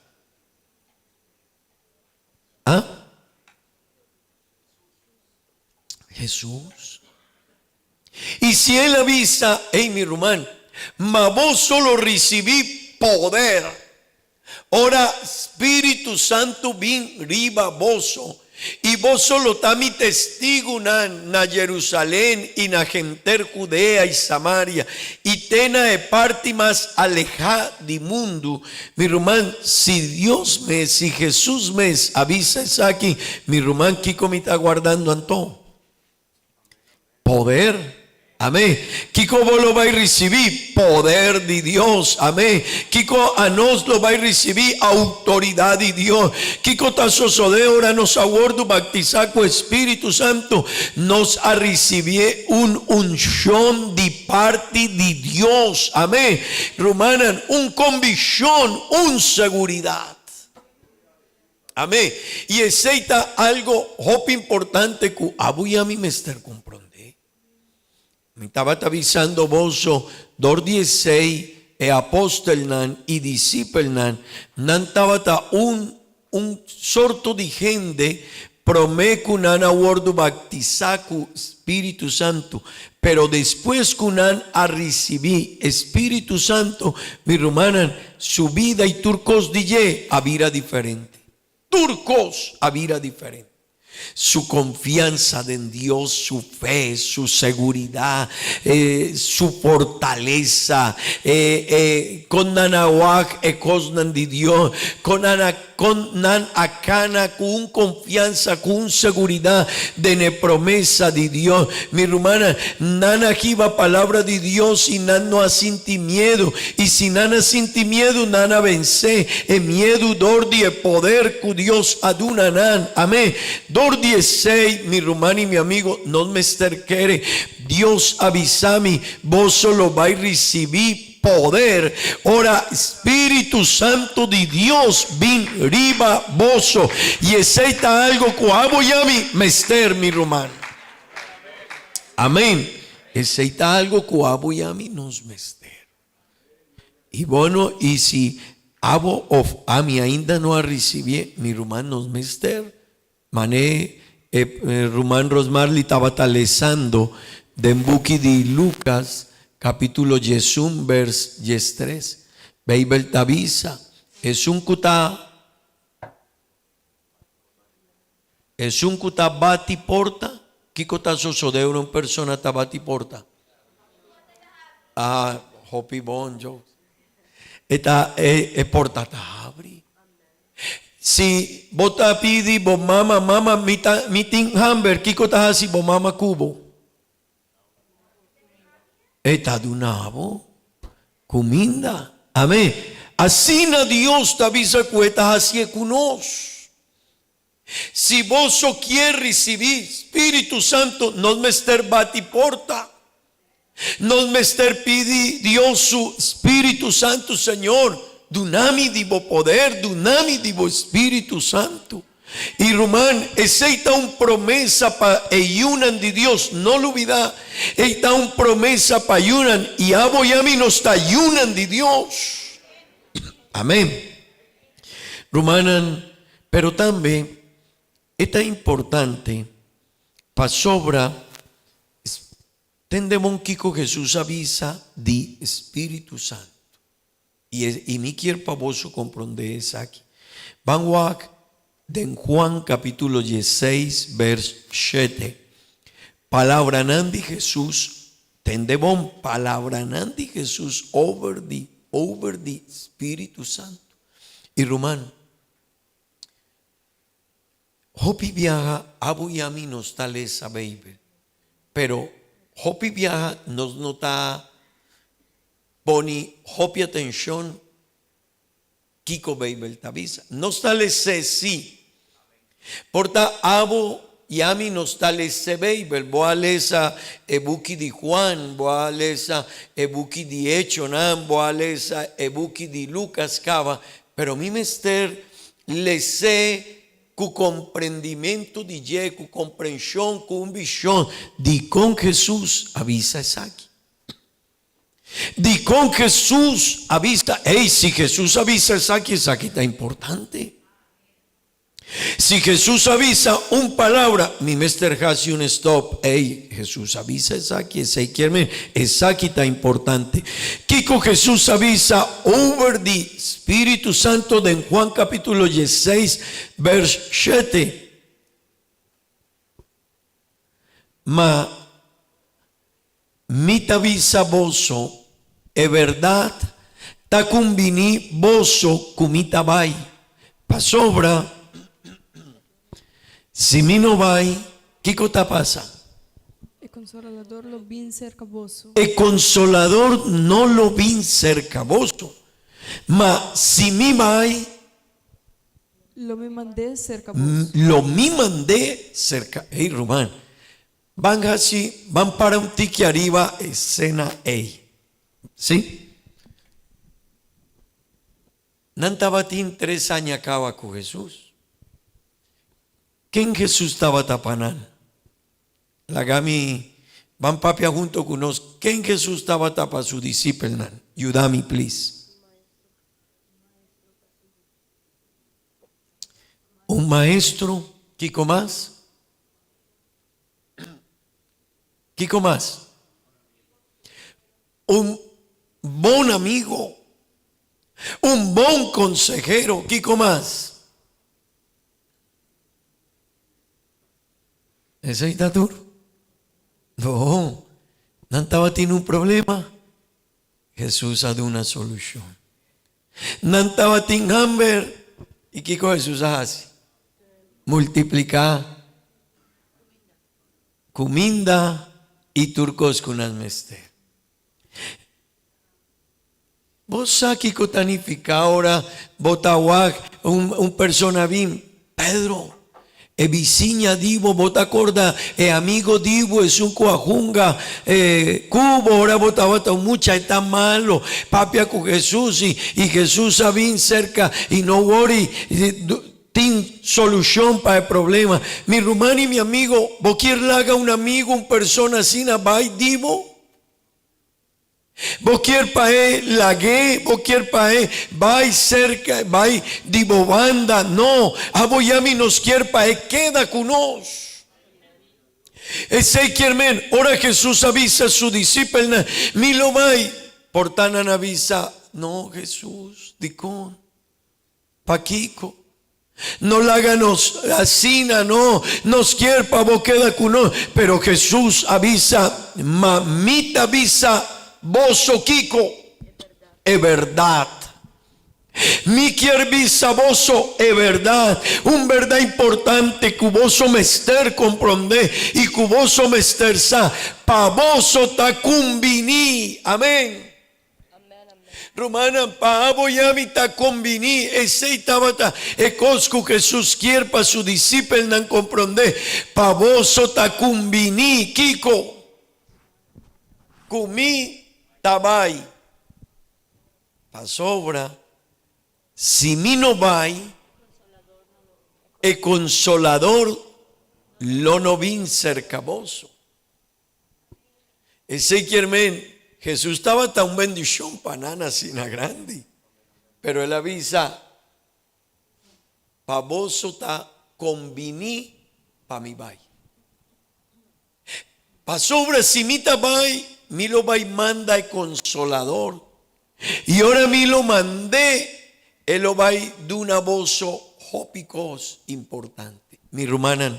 Ah? Jesús. I si el a bisa, Ey, mi ruman, ma boso lo risibí poder ora Spiritu Santu bin riba boso, i boso lo ta mi testigunan na Jerusalén i na henter Judea i Samaria i te na e parti mas alehá di mundu. Mi ruman, si Dios mes, si Jesús mes a bisa esaki, mi ruman, kiko mi ta aguardando anto? Poder. Amén. Kiko bo lo bai risibí? Poder di Dios. Amén. Kiko anos lo bai risibí? Outoridat di Dios. Kiko ta sosodé ora nos a wòrdu baktisá ku e Spiritu Santu? Nos a risibié un unshon di parti di Dios. Amén. Rumannan, un konvikshon, un seguridat. Amén. I esei ta algo hopi importante ku abo i ami mester komprondé. Mi tabata bisando boso dor di esei e apostelnan i disipelnan, nan tabata un un sorto di hende promé ku nan a wòrdu baktisá ku Spiritu Santu, pero despues ku nan a risibí e Spiritu Santu, mi rumannan, su bida i tur kos di dje a bira diferente. Tur kos a bira diferente. Su konfiansa den Dios, su fe, su seguridat, su fortalesa, kon nan a wak e kosnan di Dios, kon nan a Kon nan a kana ku un konfiansa, ku un seguridat den e promesa di Dios. Mi rumannan, nan a hiba palabra di Dios i nan no a sinti miedu. I si nan a sinti miedu, nan a vensé e miedu dor di e poder ku Dios a duna nan. Amén. Dor di esei, mi ruman i mi amigo, nos mester kere. Dios a bisa mi, Boso lo bai risibí Poder, ora Spiritu Santu di Dios bin riba boso. I esei ta algo ku abo i ami mester, mi ruman. Amen. Esei ta algo ku abo i ami nos mester. I bono, i si abo of ami ainda no a risibié, mi ruman, nos mester. Mane e ruman Rosmarly tabata lesando den buki di Lucas capitulo diesun vers diestres. Bijbel ta bisa, Esun cu ta Esun cu ta bati porta, kico ta sosode ora un persona ta bati porta? Ah, hopi bon, Joe. E ta e porta ta habri. Si bo ta pidi bo mama, Mama, mi ta, mi tin hamber, kiko ta hasi bo mama ku bo? E ta duna bo kuminda. Amen. Asina Dios ta bisa ku e ta hasié ku nos. Si boso kier risibí Spiritu Santu, nos mester bati porta. Nos mester pidi Dios su Spiritu Santu, Señor, duna mi di bo poder, duna mi di bo Spiritu Santu. I ruman, esei ta un promesa pa e yunan di Dios, no lubidá, ei ta un promesa pa yunan, i abo i ami nos ta yunan di Dios. Amén. Rumannan, pero tambe e ta importante pasobra tende bon kiko Hesus a bisa di Spiritu Santu. I mi kier pa boso komprondé esaki. Ban wak den Juan kapitulo dieseis bers shete. Palabranan di Hesus, tende bon, palabranan di Hesus over di over di Spiritu Santu. I ruman, hopi biaha abo i ami nos ta lesa Beibel, pero hopi biaha nos no ta pone hopi atenshon. Kiko Beibel ta bisa? Nos ta les'é sí. Por ta abo i ami nos ta les'é Beibel. Bo a lesa e buki di Juan, bo a lesa e buki di Echonan, bo a lesa e buki di Lukas kaba, pero mi mester les'é ku komprendimentu di dje, ku komprenshon, ku un vishon di kon Hesus a bisa esaki. Dikon Hesus a bisa? Ey, si Hesus a bisa esaki, esaki ta importante. Si Hesus a bisa un palabra, mi mester hasi un stop. Ey, Hesus a bisa esaki, esey kier men, esaki ta importante. Kiko Hesus a bisa over di Spiritu Santo den Juan kapitulo diesseis vers shete? Ma Mi ta bisa boso, e bèrdat ta kumbiní boso ku mi ta bai, pasobra si mi no bai, kiko ta pasa? E Konsolador lo bin serka boso. E Konsolador no lo bin serka boso, ma si mi bai, Lo mi mand'é serka boso. Lo mi mand'é serka. Ey, ruman, Ban haci, ban para un tiki ariba e cena ey. Si? Nan tabatin tres aña caba cu Jesus. Ken Jesus tabata pa nan? Laga mi ban papia hunto cu nos ken Jesus tabata pa su discipelnan. Yuda mi please. Un maestro, kico mas? Kiko mas? Un bon amigo, un bon konsehero, kiko mas? Esei ta tur? No, nan tabatin un problema. Hesus a duna solushon. Nan tabatin hamber, i kiko Hesus a hasi? Multipliká kuminda i tur kos ku nan mester. Bo sa kiko ta nifiká ora bo ta wak un persona bin, Pedro, E bisiña di bo, bo ta corda e amigo di bo, esun cu a hunga cu bo ora bo tabata un mucha, e ta malo. Papia cu Jesus y y Jesus a bin cerca y no worry, tin solucion pa e problema. Mi ruman y mi amigo, bo kier laga un amigo, un persona asina bay di bo? Bo kier pa e lag'é, bo kier pa e bai serka, bai di bo banda. No, abo i ami nos kier pa e keda ku nos. Esei kier men, ora Hesus a bisa su disipelnan, Mi lo bai, por ta nan a bisa, No, Hesus, dikon? Pakiko? No laga nos asina, no, nos kier pa bo keda ku nos. Pero Hesus a bisa, Ma mi ta bisa boso kiko? E bèrdat. Mi kier bisa boso e bèrdat, un bèrdat importante ku boso mester komprondé i ku boso mester sa, pa boso ta kumbiní. Amèn. Rumannan, pa abo i ami ta kombiní. Esei tabata e kos ku Hesus kier pa su disipelnan komprondé, Pa boso ta kumbiní. Kiko? Ku mi ta bai. Pasobra si mi no bai, e Konsolador lo no bin serka boso. Esei kier men, Hesus tabata un bendishon pa nan asina grandi, pero el a bisa, Pa boso ta kombiní pa mi bai. Pasobra si mi ta bai, mi lo bai manda e Konsolador, i ora mi lo mand'é, e lo bai duna boso hopi kos importante. Mi rumannan,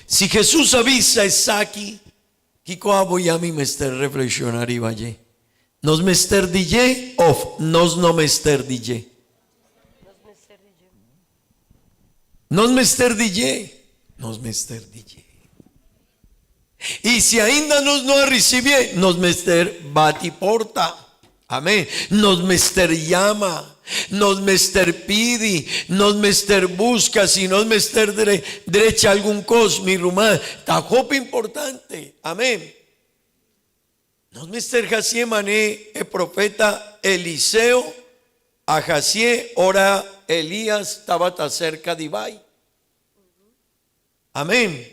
Si Hesus a bisa esaki, kiko abo i ami mester reflekshoná riba dje? Nos mester di dje òf nos no mester di dje? Nos mester di dje. Nos mester di dje. I si ainda nos no a risibié, nos mester bati porta. Amén. Nos mester yama. Nos mester pidi, nos mester buska, si nos mester drecha algun kos, mi ruman, ta hopi importante. Amén. Nos mester hacié mané e profeta Eliseo a hacié ora Elías tabata cerca di bai. Amén.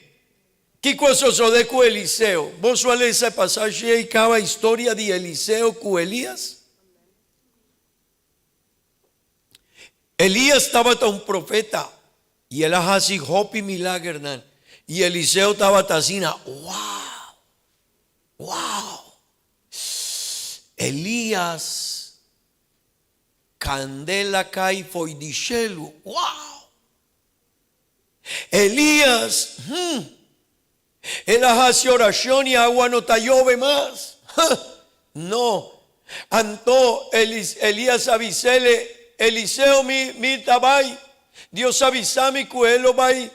Kico a sosode cu Eliseo? Boso a lesa e pasashi ei caba historia di Eliseo cu Elías? Elías tabata un profeta y el a haci hopi milagernan y Eliseo tabata asina, Wow! Wow! Elías, candela cay fo'i di shelu. Wow! Elías, hmm, el a haci oracion y awa no ta yobe mas. Huh! No. Anto Elías a bis'ele, Eliseo, mi, mi ta bay. Dios a bisa mi cu e lo bay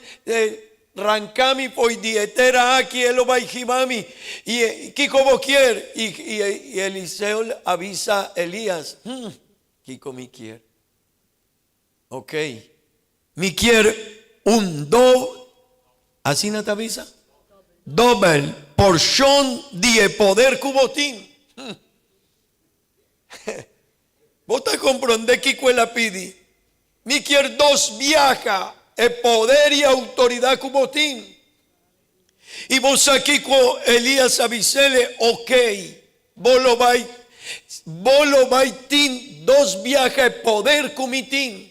ranca mi fo'i di e tera aki, e lo bay hiba mi. Y kico bo kier? Y, y, y Eliseo a bisa Elías, Hmm, kico mi kier? Ok. Mi kier un do, asina ta bisa? Dobel porshon di e poder ku bo tin. Bo ta komprondé kiko el a pidi? Mi kier dos biaha e poder i outoridat ku bo tin. I bo sa kiko Elias a bis'ele? Ok, bo lo bai, bo lo bai tin dos biaha e poder ku mi tin.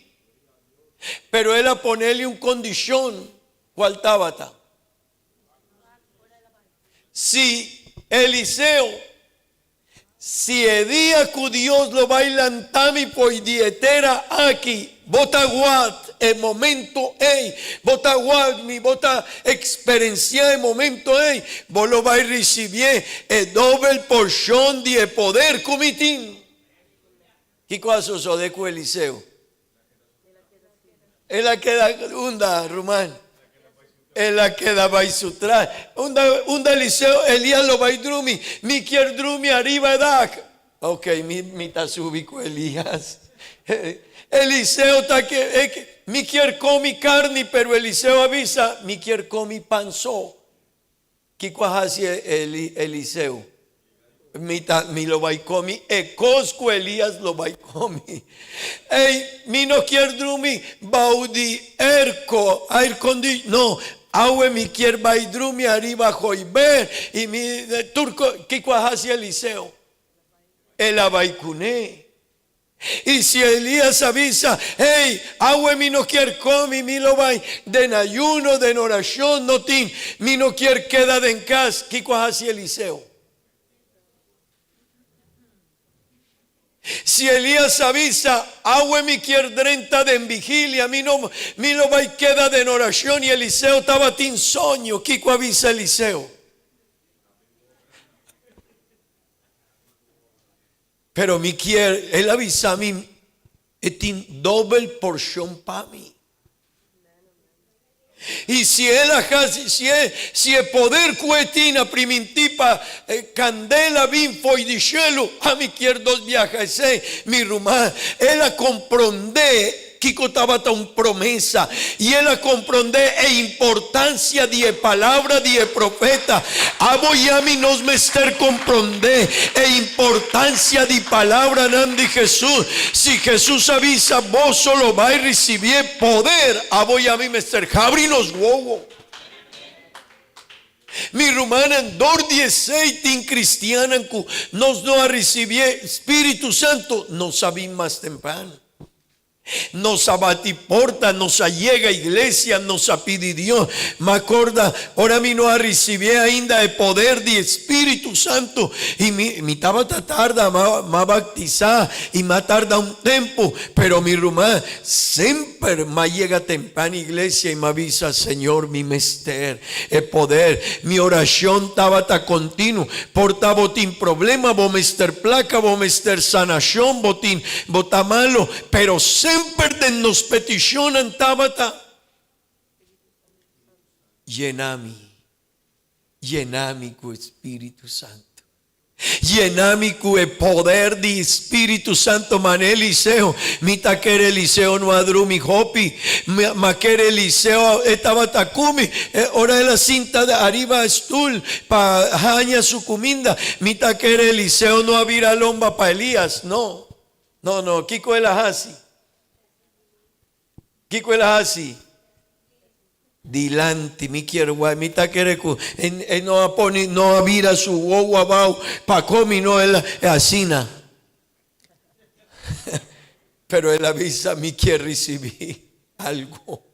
Pero el a ponele un kondishon, kual tabata? Si Eliseo Si e dia ku Dios lo bai lanta mi fo'i di e tera aki, bo ta wak e momento ei, bo ta wak mi, bo ta eksperensiá e momento ei, bo lo bai risibié e dobel porshon di e poder ku mi tin. Kiko a sosodé ku Eliseo? El a keda unda, ruman? El a keda bai su tras. Unda, unda Eliseo, Elías lo bai drumi. Mi kier drumi ariba e dak. Ok, mi, mi ta subi ku Elías. Eliseo ta ke, e, mi kier komi karni, pero Eliseo a bisa, mi kier komi pan so. Kiko a hasi e Eliseo? Mi ta, mi lo bai komi e kos ku Elias lo bai komi. Ey, mi no kier drumi bou di airco, air condi, no, awe mi kier bai drumi ariba hoiber i mi tur ko, kiko a hasi Eliseo? El a bai kuné. I si Elías a bisa, Hey, awe mi no kier komi, mi lo bai den ayuno, den orashon, no tin, mi no kier keda den kas, kiko a hasi Eliseo? Si Elías a bisa, Awe mi kier drenta den vigilia, mi no, mi lo bai keda den orashon, i Eliseo tabatin soño, kiko a bisa Eliseo? Pero mi kier, el a bisa mi, e tin dobel porshon pa mi. I si el a hasi, si e, si e poder ku e tin a primintí pa kandela bin fo'i di shelu, ami kier dos biaha esei, mi ruman. El a komprondé Kiko tabata un promesa? I el a komprondé e importansia di e palabra di e profeta. Abo i ami nos mester komprondé e importansia di palabranan di Hesus. Si Hesus a bisa, Boso lo bai risibié poder, abo i ami mester habri nos wowo. Mi rumannan, dor di esei tin kristiannan ku nos no a risibié Spiritu Santu, nos a bin mas temprano. Nos a bati porta, nos a yega iglesia, nos a pidi Dios. Ma corda, ora mi no a ricibi ainda e poder di Spiritu Santo y mi, mi tabata tarda, m'a, m'a baptisa y m'a tarda un tempo, pero mi ruman, semper m'a yega temprano iglesia y m'a bisa, Señor, mi mester e poder. Mi oracion tabata continuo. Por ta bo tin problema, bo mester placa, bo mester sanacion, bo tin, bo ta malo, pero semper den nos peticionnan tabata, Yena mi, yena mi cu Spiritu Santo. Yena mi ku e poder di Spiritu Santo mane Eliseo. Mi ta kere Eliseo no a drumi hopi. Ma kere Eliseo e tabata ku mi ora el a sinta ariba stul pa haña su kuminda. Mi ta kere Eliseo no a bira lomba pa Elias. No. No, no. Kiko el a hasi? Kiko el a hasi? Dilanti mi kier wak, mi ta kere ku e no a pone, no a bira su wowo abao pa komi, no, el a asina. Pero el a bisa, mi kier risibí algo.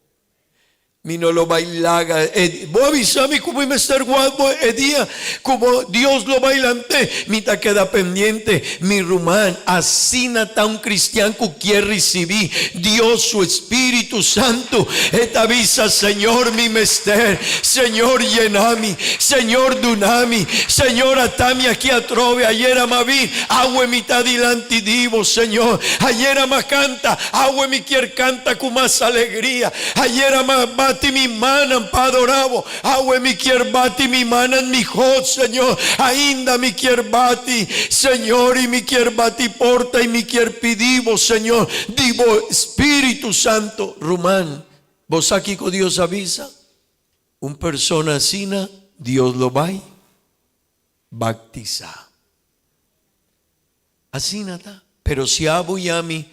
Mi no lo bai laga e Bo a bisa mi ku mi mester wak bo e dia ku bo Dios lo bai lant'é. Mi ta keda pendiente, mi ruman. Asina ta un kristian ku kier risibí Dios su Spiritu Santu. E ta bisa, Señor, mi mester. Señor, yena mi. Señor, duna mi. Señor, ata mi aki atrobe. Ayera m'a bin, awe mi ta dilanti di bo, Señor. Ayera m'a kanta, awe mi kier kanta ku mas alegria. Ayera m'a bati mi mannan pa adorá bo, awe mi kier bati mi mannan mihó, Señor. Ainda mi kier bati, Señor, i mi kier bati porta i mi kier pidi bo, Señor, di bo Spiritu Santo. Ruman, bo sa kiko Dios a bisa? Un persona asina Dios lo bai baktisá. Asina ta. Pero si abo i ami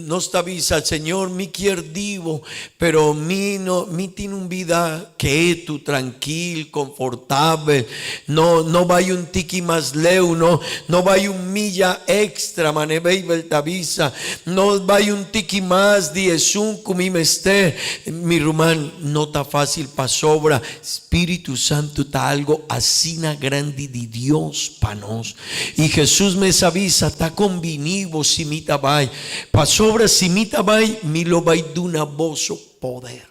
nos ta bisa, Señor, mi kier di bo, pero mi no, mi tin un bida ketu, trankil, konfortabel, no, no bai un tiki mas leu, no, no bai un milla extra, manera Beibel ta bisa, no bai un tiki mas di esun ku mi mester. Mi ruman, no ta fásil pasobra Spiritu Santu ta algo asina grandi di Dios pa nos. I Jesus mes a bisa, Ta konbiní bo si mi ta bai, pasobra si mi ta bai, mi lo bai duna boso poder.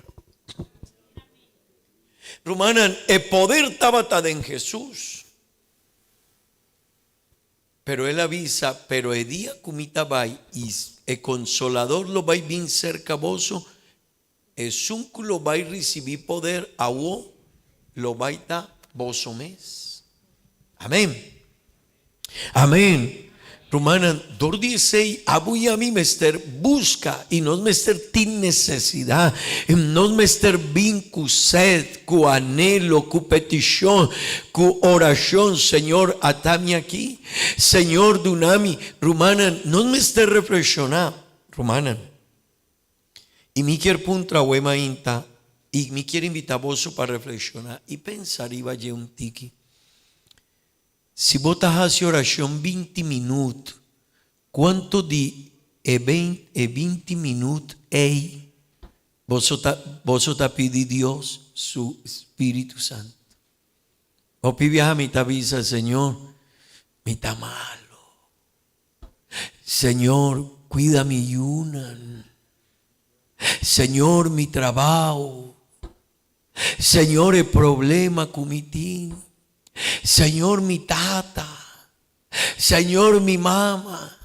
Rumannan, e poder tabata den Jesus. Pero el a bisa, Pero e dia ku mi ta bai i e Konsolador lo bai bin serka boso, Esun ku lo bai risibí poder awo lo bai ta boso mes. Amén. Amén. Rumannan, dor di esei abo i ami mester buska i nos mester tin nesesidat. Nos mester bin ku sed, ku anhelo, ku petishon, ku orashon, Señor, ata mi aki. Señor, duna mi. Rumannan, nos mester reflekshoná. Rumannan. I mi kier puntra awe mainta i mi kier invita boso pa reflexiona i pensa riba dje un tiki. Si bo ta haci oracion 20 minuut, cuanto di e e 20 minuut ey boso ta boso ta pidi Dios su Spiritu Santo? Hopi biaha mi ta bisa, Señor, mi ta malo. Señor, cuida mi yunan. Señor, mi trabao. Señor, e problema cu mi tin. Señor, mi tata. Señor, mi mama.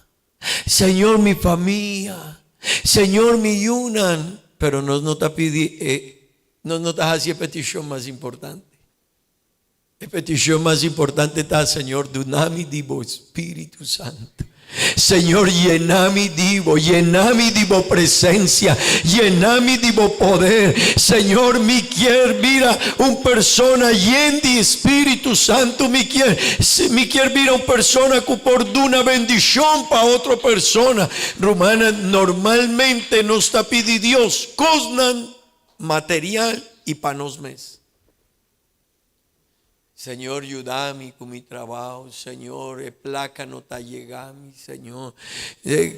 Señor, mi famia. Señor, mi yunan. Pero nos no ta pidi e, nos no ta haci e peticion mas importante. E peticion mas importante ta, Señor, duna mi di bo Spiritu Santo. Señor, yena mi di bo, yena mi di bo presencia, yena mi di bo poder. Señor, mi kier bira un persona yen di Spiritu Santo. Mi kier, mi kier bira un persona cu por duna bendicion pa otro persona. Rumannan, normalmente nos ta pidi Dios cosnan material y pa nos mes. Señor yuda mi cu mi trabao, Señor e placa no ta yega mi, Señor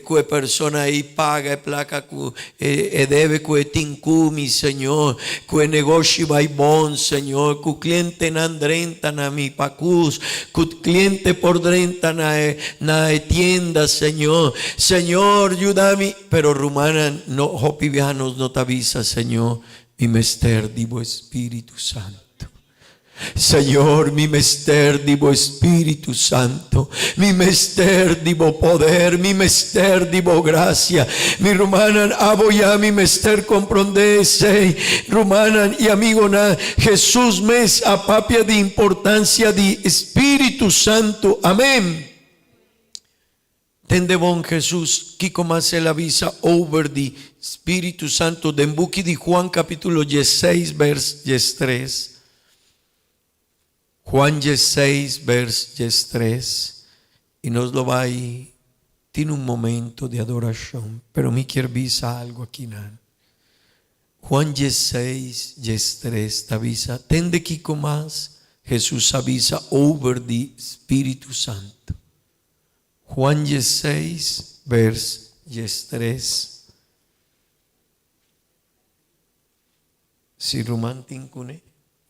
cu e persona ey paga e placa cu e debe cu e tin cu mi, Señor cu e negoshi bay bon, Señor cu clientenan drenta na mi pacus, cu cliente por drenta na e na e tienda, Señor, Señor yuda mi, pero rumannan no hopi biaha nos no ta bisa, Señor mi mester di bo Espíritu Santo. Señor, mi mester di bo Espíritu Santo. Mi mester di bo poder, mi mester di bo gracia. Mi rumannan, abo i ami mester comprendé esei. Rumannan i amigonan, Jesus mes a papia di importancia di Espíritu. Spiritu Santu. Amen. Tende bon Jesus, kiko mas el a bisa over di Spiritu Santu den buki di Juan kapitulo diesseis bers diestres. Juan diesseis bers diestres, i nos lo bai tin un momento di adorashon, pero mi kier bisa algu akinan. Juan diesseis diestres ta bisa, Tende kiko mas Jesus a bisa over di Spiritu Santu. Juan diesseis vers diestres. Si ruman tin kuné,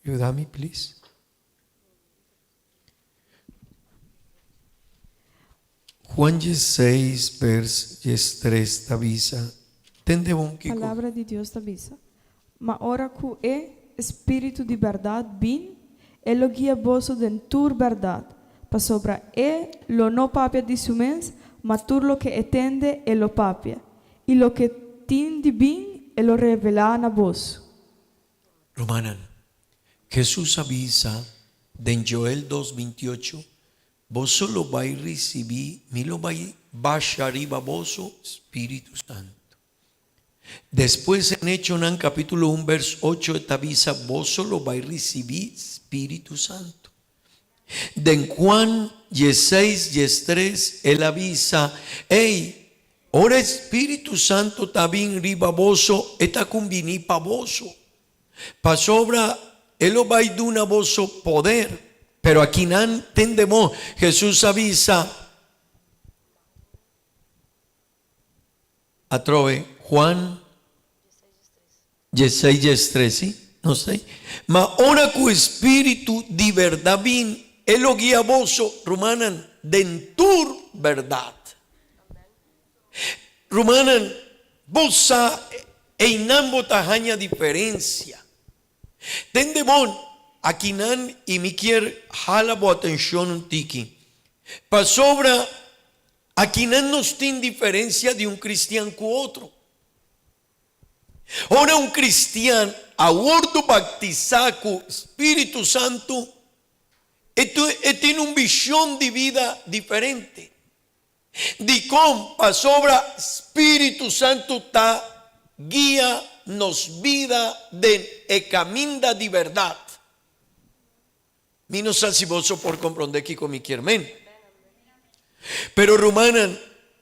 yuda mi please. Juan diesseis vers diestres ta bisa, Tende bon kiko. Palabra di Dios ta bisa, Ma ora ku e Spiritu di bèrdat bin, e lo guia boso den tur bèrdat, pasobra e lo no papia di su mes, ma tur loke e tende e lo papia, i loke tin di bin e lo revelá na boso. Rumannan, Hesus a bisa den Joel dos bintiocho, Boso lo bai risibí, mi lo bai basha riba boso Spiritu Santu. Despues en Echonan capítulo un vers ocho e ta bisa boso lo bai ricibi Spiritu Santo. Den Juan dieseis diestres el a bisa, Ey, ora e Spiritu Santo ta bin riba boso e ta cumbini pa boso, pasobra e lo bai duna boso poder. Pero akinan tende bo, Jesus a bisa, Atrobe Juan dieseis diestres, sí? Nos ta ei. Ma ora ku e Spiritu di bèrdat bin, e lo guia boso, rumannan, den tur bèrdat. Rumannan, bo sa einan bo ta haña diferensia. Tende bon, akinan i mi kier hala bo atenshon un tiki, pasobra akinan nos tin diferensia di un kristian ku otro. Ora un kristian a wordu baktisá ku spiritu santu, e tin un vishon di bida diferente. Dikon? Pasobra spiritu santu ta guia nos bida den e kaminda di bèrdat. Mi no sa si boso por komprondé kiko mi kier men. Pero rumannan,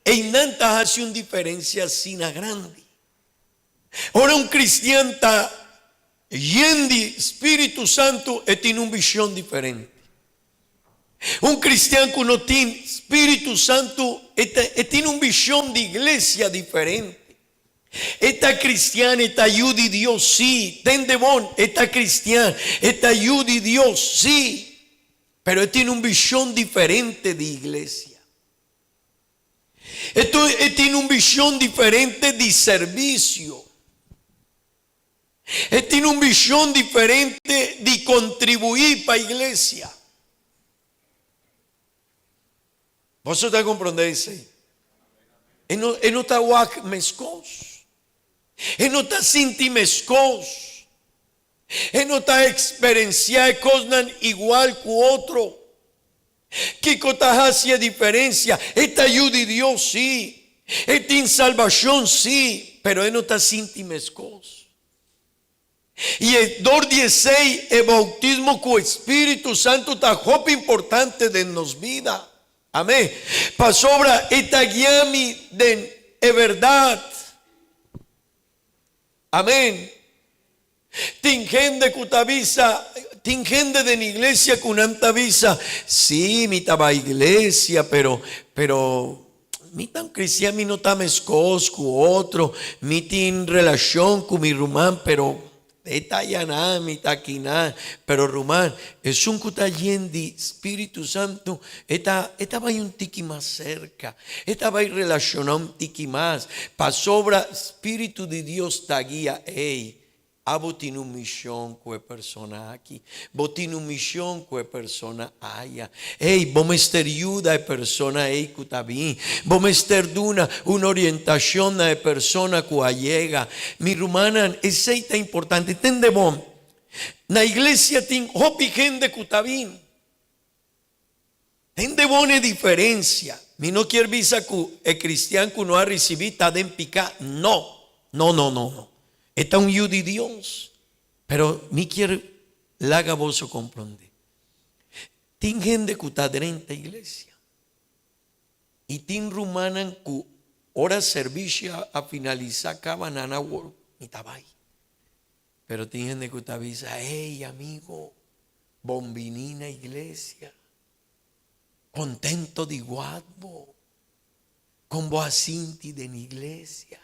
einan ta hasi un diferensia asina grandi. Ora un kristian ta yen di spiritu santu e tin un vishon diferente. Un kristian ku no tin spiritu santu e ta e tin un vishon di iglesia diferente. E ta kristian, e ta yu di Dios, sí, tende bon, e ta kristian, e ta yu di Dios, sí, pero e tin un vishon diferente di iglesia. E e tin un vishon diferente di servisio. E tin un vishon diferente di kontribuí pa iglesia. Boso ta komprondé esei? E no e no ta wak meskos. E no ta sinti meskos. E no ta eksperensiá e kosnan igual ku otro. Kiko ta hasi e diferensia? E ta yu di Dios, sí. E tin salbashon, sí, pero e no ta sinti meskos. I e dor di esei, e boutismo ku e spiritu santu ta hopi importante den nos bida. Amén. Pasobra e ta guia mi den e bèrdat. Amén. Tin hende ku ta bisa, tin hende den iglesia ku nan ta bisa, Sí, mi ta bai iglesia, pero, pero mi ta un cristian, mi no ta meskos ku otro, mi tin relashon ku mi ruman, pero E ta yaná, mi ta kiná. Pero ruman, esun ku ta yen di Spiritu Santu, e ta, e ta bai un tiki mas serka, e ta bai relashoná un tiki mas, pasobra Spiritu di Dios ta guia ei. Abo tin un mishon ku e persona aki, bo tin un mishon ku e persona aya. Ei, bo mester yuda e persona ei ku ta bin. Bo mester duna un orientashon na e persona ku a yega. Mi rumannan, esei ta importante. Tende bon, na iglesia tin hopi hende ku ta bin. Tende bon e diferencia. Mi no kier bisa cu e cristian cu no a ricibi ta den pica. No. No, no, no, no. E ta un yu di Dios. Pero mi kier laga boso comprende. Tin hende cu ta drenta iglesia. Y tin rumannan cu ora servicio a finalisa caba nan a wor mi ta bay. Pero tin hende cu ta bisa, Hey amigo, bon bini na iglesia. Contento di wak bo. Con bo a sinti den iglesia?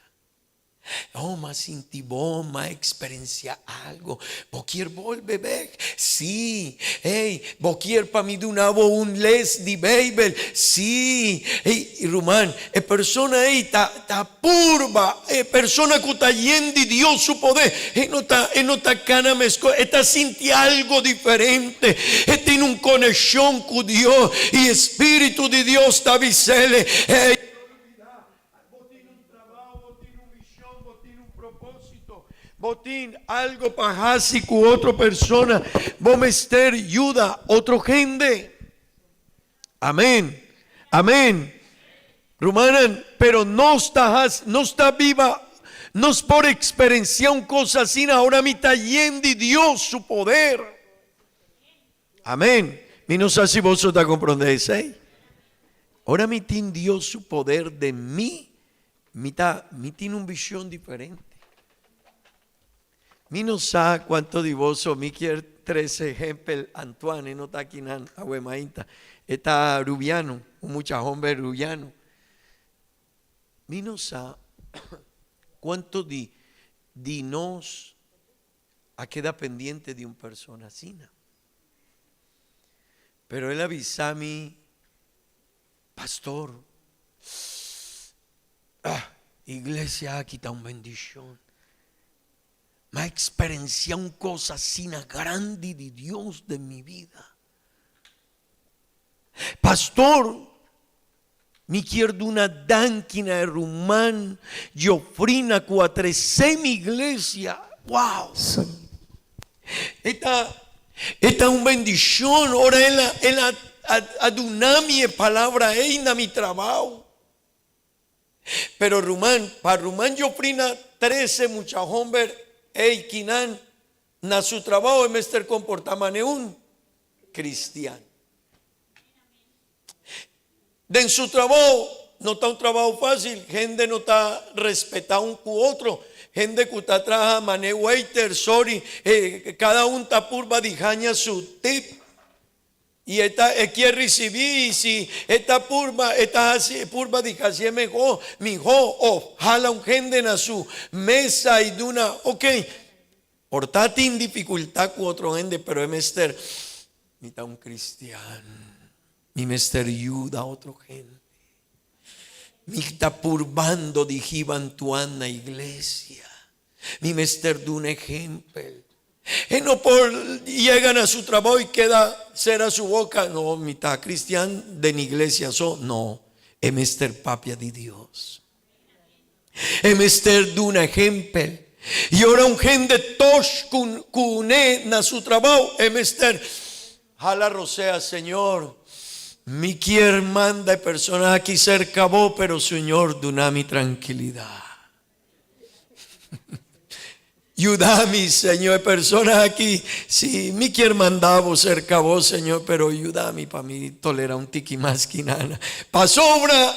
Oh, m'a sinti bon, m'a experencia algo. Bo kier bolbe bek? Sí. Hey, bo kier pa mi duna bo un les di Bijbel? Sí. Hey, ruman, e persona ei ta, ta purba. E persona cu ta yen di Dios su poder, e no ta, e no ta cana mesco, e ta sinti algo diferente. E tin un conexion cu Dios y e Spiritu di Dios ta bisele, Hey, Bo tin un trabao, bo tin un mision, bo tin un proposito, bo tin algo pa haci cu otro persona, bo mester yuda otro hende. Amen. Amen. Rumannan, pero nos ta haci, nos ta biba, nos por experencia un cos asina, ora mi ta yen di Dios su poder. Amén. Mi no sa si boso ta comprende esey. Ora mi tin Dios su poder den mi, mi ta, mi tin un vision diferente. Mi no sa cuanto di boso, mi kier trece ehempel, Antoine, e no ta aki nan awe mainta, e ta rubiano, un mucha homber rubiano. Mi no sa cuanto di, di nos a keda pendiente di un persona asina. Pero el a bisa mi, Pastor, ah, iglesia aki ta un bendicion. Mi a experencia un cos asina grandi di Dios den mi bida. Pastor, mi kier duna danki na e ruman Geoffrina ku a trese mi iglesia. Wow! E ta, e ta un bendishon ora el a, el a, a duna mi e palabra ei na mi trabou. Pero ruman, pa ruman Geoffrina trese mucha homber ei kinan na su trabou e mester komportá mane un cristian. Den su trabou, no ta un trabou fácil, hende no ta respetá un ku otro, hende ku ta traha mane waiter, sorry, cada un ta purba di haña su tip y e ta e kier ricibi y si e ta purba e ta haci purba di hacié mehó, mihó of hala un hende na su mesa y duna, ok. Por ta tin dificultad cu otro hende, pero e mester, Mi ta un cristian, mi mester yuda otro hende. Mi ta purbando di hiba Antoine na iglesia. Mi mester duna ehempel. E no por yega na su trabou y keda cera su boca, no, mi ta cristian den iglesia so. No, e mester papia di Dios. E mester duna ehempel. I ora un hende tosh ku ne na su trabou, e mester hala rosea, Señor, mi kier manda e persona aki serka bo, pero Señor duna mi trankilidat. Yuda mi, Señor, e persona aki, si mi kier manda bo serka bo, Señor, pero yuda mi pa mi tolera un tiki mas ki nana. Pasobra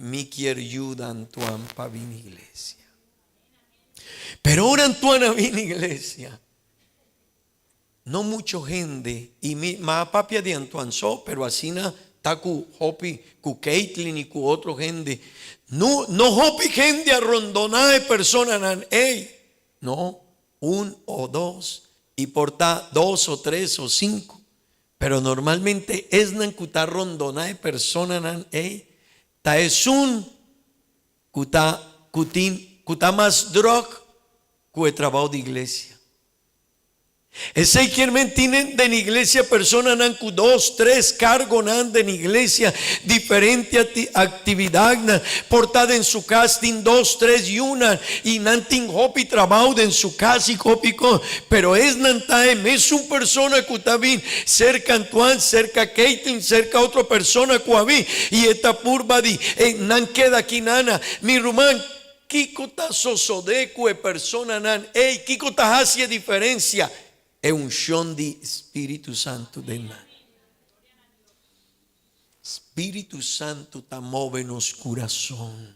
Mi kier yuda Antoine pa bini iglesia. Pero ora Antoine a bini iglesia, no mucho hende, y mi ma a papia di Antoine so, pero asina ta cu hopi, cu Caitlin y cu otro hende. No, no hopi hende a rondona e personanan ey. No, un o dos, y por ta dos o tres o cinco. Pero normalmente esnan ku ta rondoná e personanan ei ta esun ku ta ku tin ku ta mas dròk ku e trabou di iglesia. Esei kier men tin den iglesia personanan ku dos, tres kargonan den iglesia, diferente aktividatnan. Por ta den su kas tin dos, tres yunan i nan tin hopi trabou den su kas i hopi kos. Pero esnan ta e mesun persona ku ta bin serka Antoine, serka Kaitlyn, serka otro persona ku a bin i e ta purba di nan keda aki nana. Mi ruman, Kiko ta sosodé ku e personanan ei? Kiko ta hasi e diferensia? E unshon di Spiritu Santu den nan. Spiritu Santu ta move nos kurason.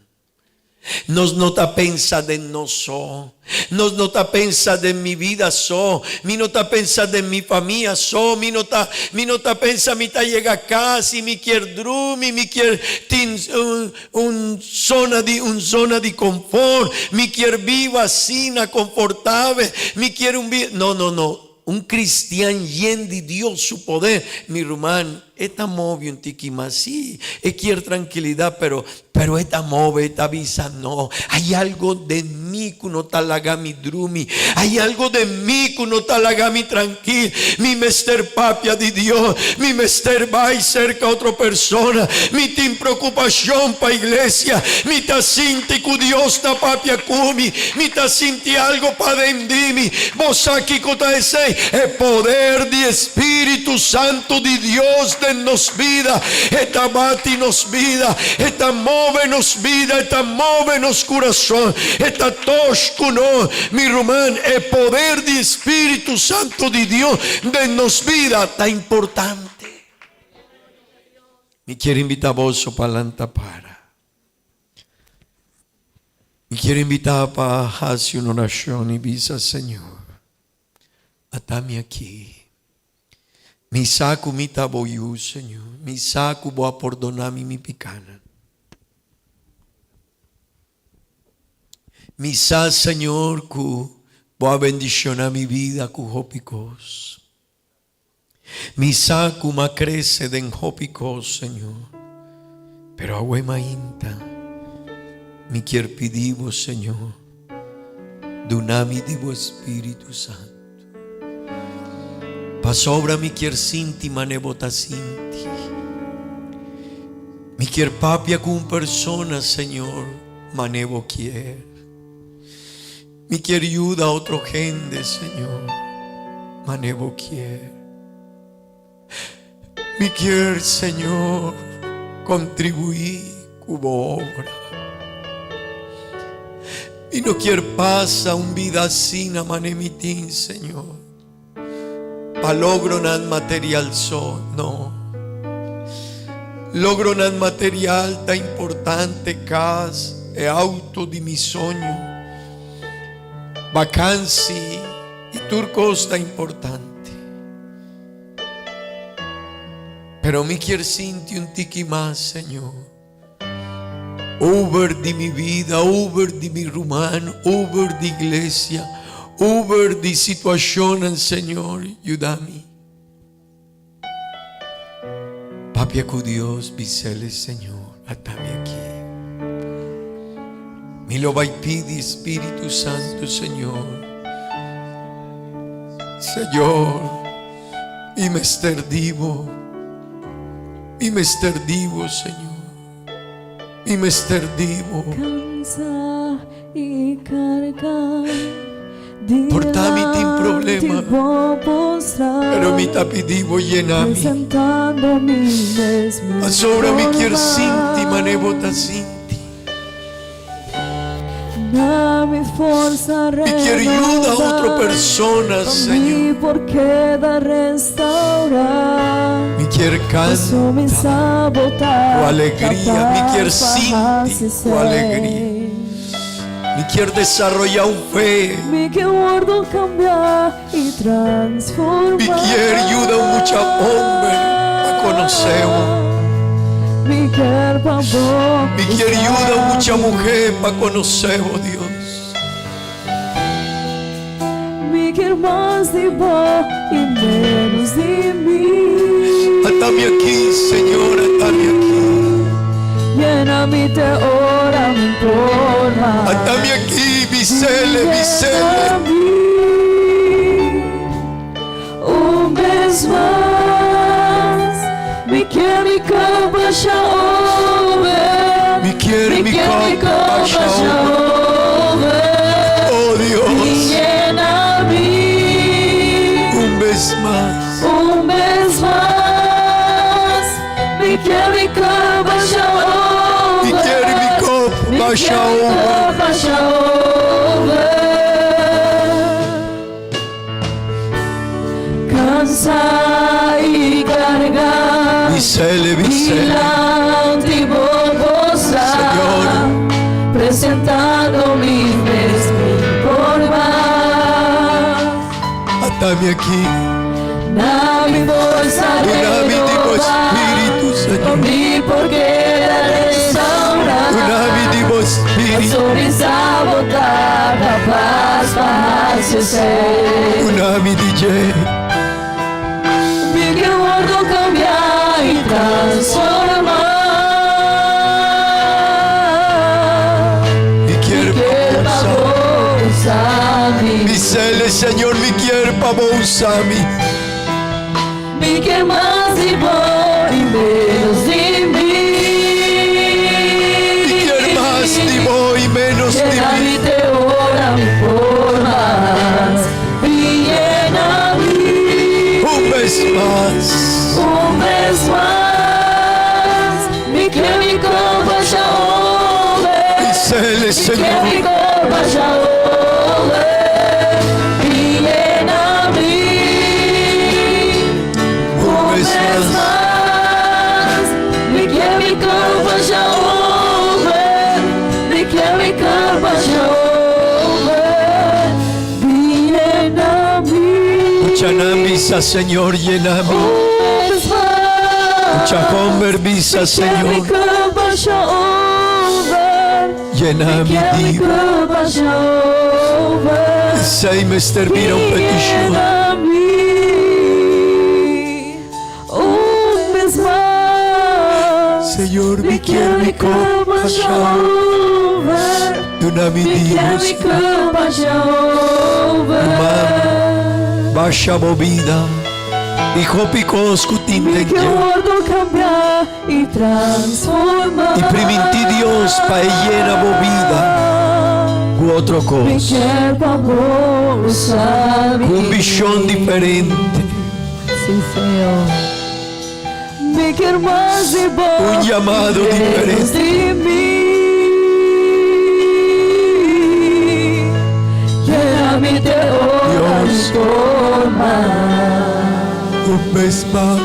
Nos no ta pensa den nos so. Nos no ta pensa den mi vida so, mi no ta pensa den mi famia so, mi no ta mi no ta pensa mi ta yega cas y mi kier drumi, mi kier tin un un zona di un zona di confort, mi kier biba asina confortabel, mi kier un bida, no no no, un cristian yen di Dios su poder, mi ruman, e ta move un tiki mas, si, e kier trankilidat, pero pero e ta move, e ta bisa, No, hay algo den mi ku no ta laga mi drumi, hay algo den mi ku no ta laga mi trankil, mi mester papia di Dios, mi mester bai serka otro persona, mi tin preokupashon pa iglesia, mi ta sinti ku Dios ta papia ku mi, mi ta sinti algo paden di mi. Bo sa kiko ta esei? E poder di e Spiritu Santu di Dios den nos bida. E ta bati nos bida, e ta move nos bida, e ta move nos kurason, e ta toch ku nos. Mi ruman, e poder di e Spiritu Santu di Dios den nos bida ta importante. Mi kier invita boso pa lanta para. Mi kier invita pa hasi un orashon i bisa, Señor, ata mi aki. Mi sa ku mi ta bo yu, Señor. Mi sa ku bo a pordona mi mi pikanan. Mi sa, Señor, ku bo a bendishona mi bida ku hopi kos. Mi sa ku m'a krese den hopi kos, Señor, pero awe mainta mi kier pidi bo, Señor, duna mi di bo Spiritu Santu. Pasobra mi kier sinti mane bo ta sinti. Mi kier papia ku un persona, Señor, mane bo kier. Mi kier yuda otro hende, Señor, mane bo kier. Mi kier, Señor, contribuí cu bo obra. Mi no kier pasa un bida asina mane mi tin, Señor, pa logronan material so, no. Logronan material ta importante, cas, e auto di mi soño, vakansi y tur cos ta importante. Pero mi kier sinti un tiki mas, Señor. Over di mi vida, over di mi ruman, over di iglesia, over di situacionnan, Señor, yuda mi. Papia cu Dios, bisele, Señor, ata mi aki. Mi lo bai pidi Spiritu Santo, Señor. Señor, mi mester di bo. Mi mester di bo, Señor. Mi mester di bo. Por ta mi tin problema, pero mi ta pidi bo yena mi. Pasobra mi kier sinti mane bo ta sinti. Mi kier yuda otro persona, Señor. Mi kier canta cu alegria, mi kier sinti cu alegria. Mi kier desaroya un fe. Mi kier yuda un mucha homber pa conoce bo. Mi kier yuda un mucha muher pa conoce bo, Dios. Ata mi aki, Señor, ata mi aki. Ata mi aki, bisele, bisele. bes mas, mi kier mi kop basha over. Mi kier mi kop basha over. Oh Dios. Yena mi. Un bes mas. Un bes mas, mi kier mi kop basha over. Mi kier mi kop basha over. Basha over. Kansá i kargá. Bisele, bisele. Dilanti bo postrá. Señor. Presentando mi mes mi forma. Ata mi aki. Na mi forsa Duna mi di bo spiritu, Señor. Mi por keda restourá. Duna mi di bo spiritu. Paso sa bo ta kapas pa hasi. Duna mi di dje. Mi ke wòrdu kambia i transformá. Mi kier Pa pa bo usa mi. Bisele, Señor, mi kier pa bo usa mi. Mi ke mas di bo i ménos di mi. Mi kier mas di bo i ménos di Yena mi. mi te ora mi por mas. Yena mi. Un bes mas. Un bes mas. Mi ke mi kop basha over. Bisele, Mi ke Señor. mi kop basha over. Yena mi. Un Un bes bes mas. mas. Mi ke mi kop basha over. Mi ke mi kop basha over. Yena mi. Muchanan bisa, Señor, yena mi. Un bes mas. Mucha hòmber bisa, Mi Señor. kop basha over. Yena mi Mi ke mi di. kop basha over. Esei mester bira un petishon. Yena mi. Un bes mas. Señor, mi kier mi kop basha. Over. Duna mi Mi kier Dios. mi kop basha over. Basha bo bida. I hopi kos ku Mi tin ke den. wòrdu kambia i transformá. I primintí Dios pa e yena bo bida. Ku otro Mi kos. kier pa bo usa mi. Ku un vishon diferente. Sí, Señor. Mi kier mas di bo. Un llamado Menos diferente. di mi. Yena mi te ora Dios. mi forma. Un bes mas.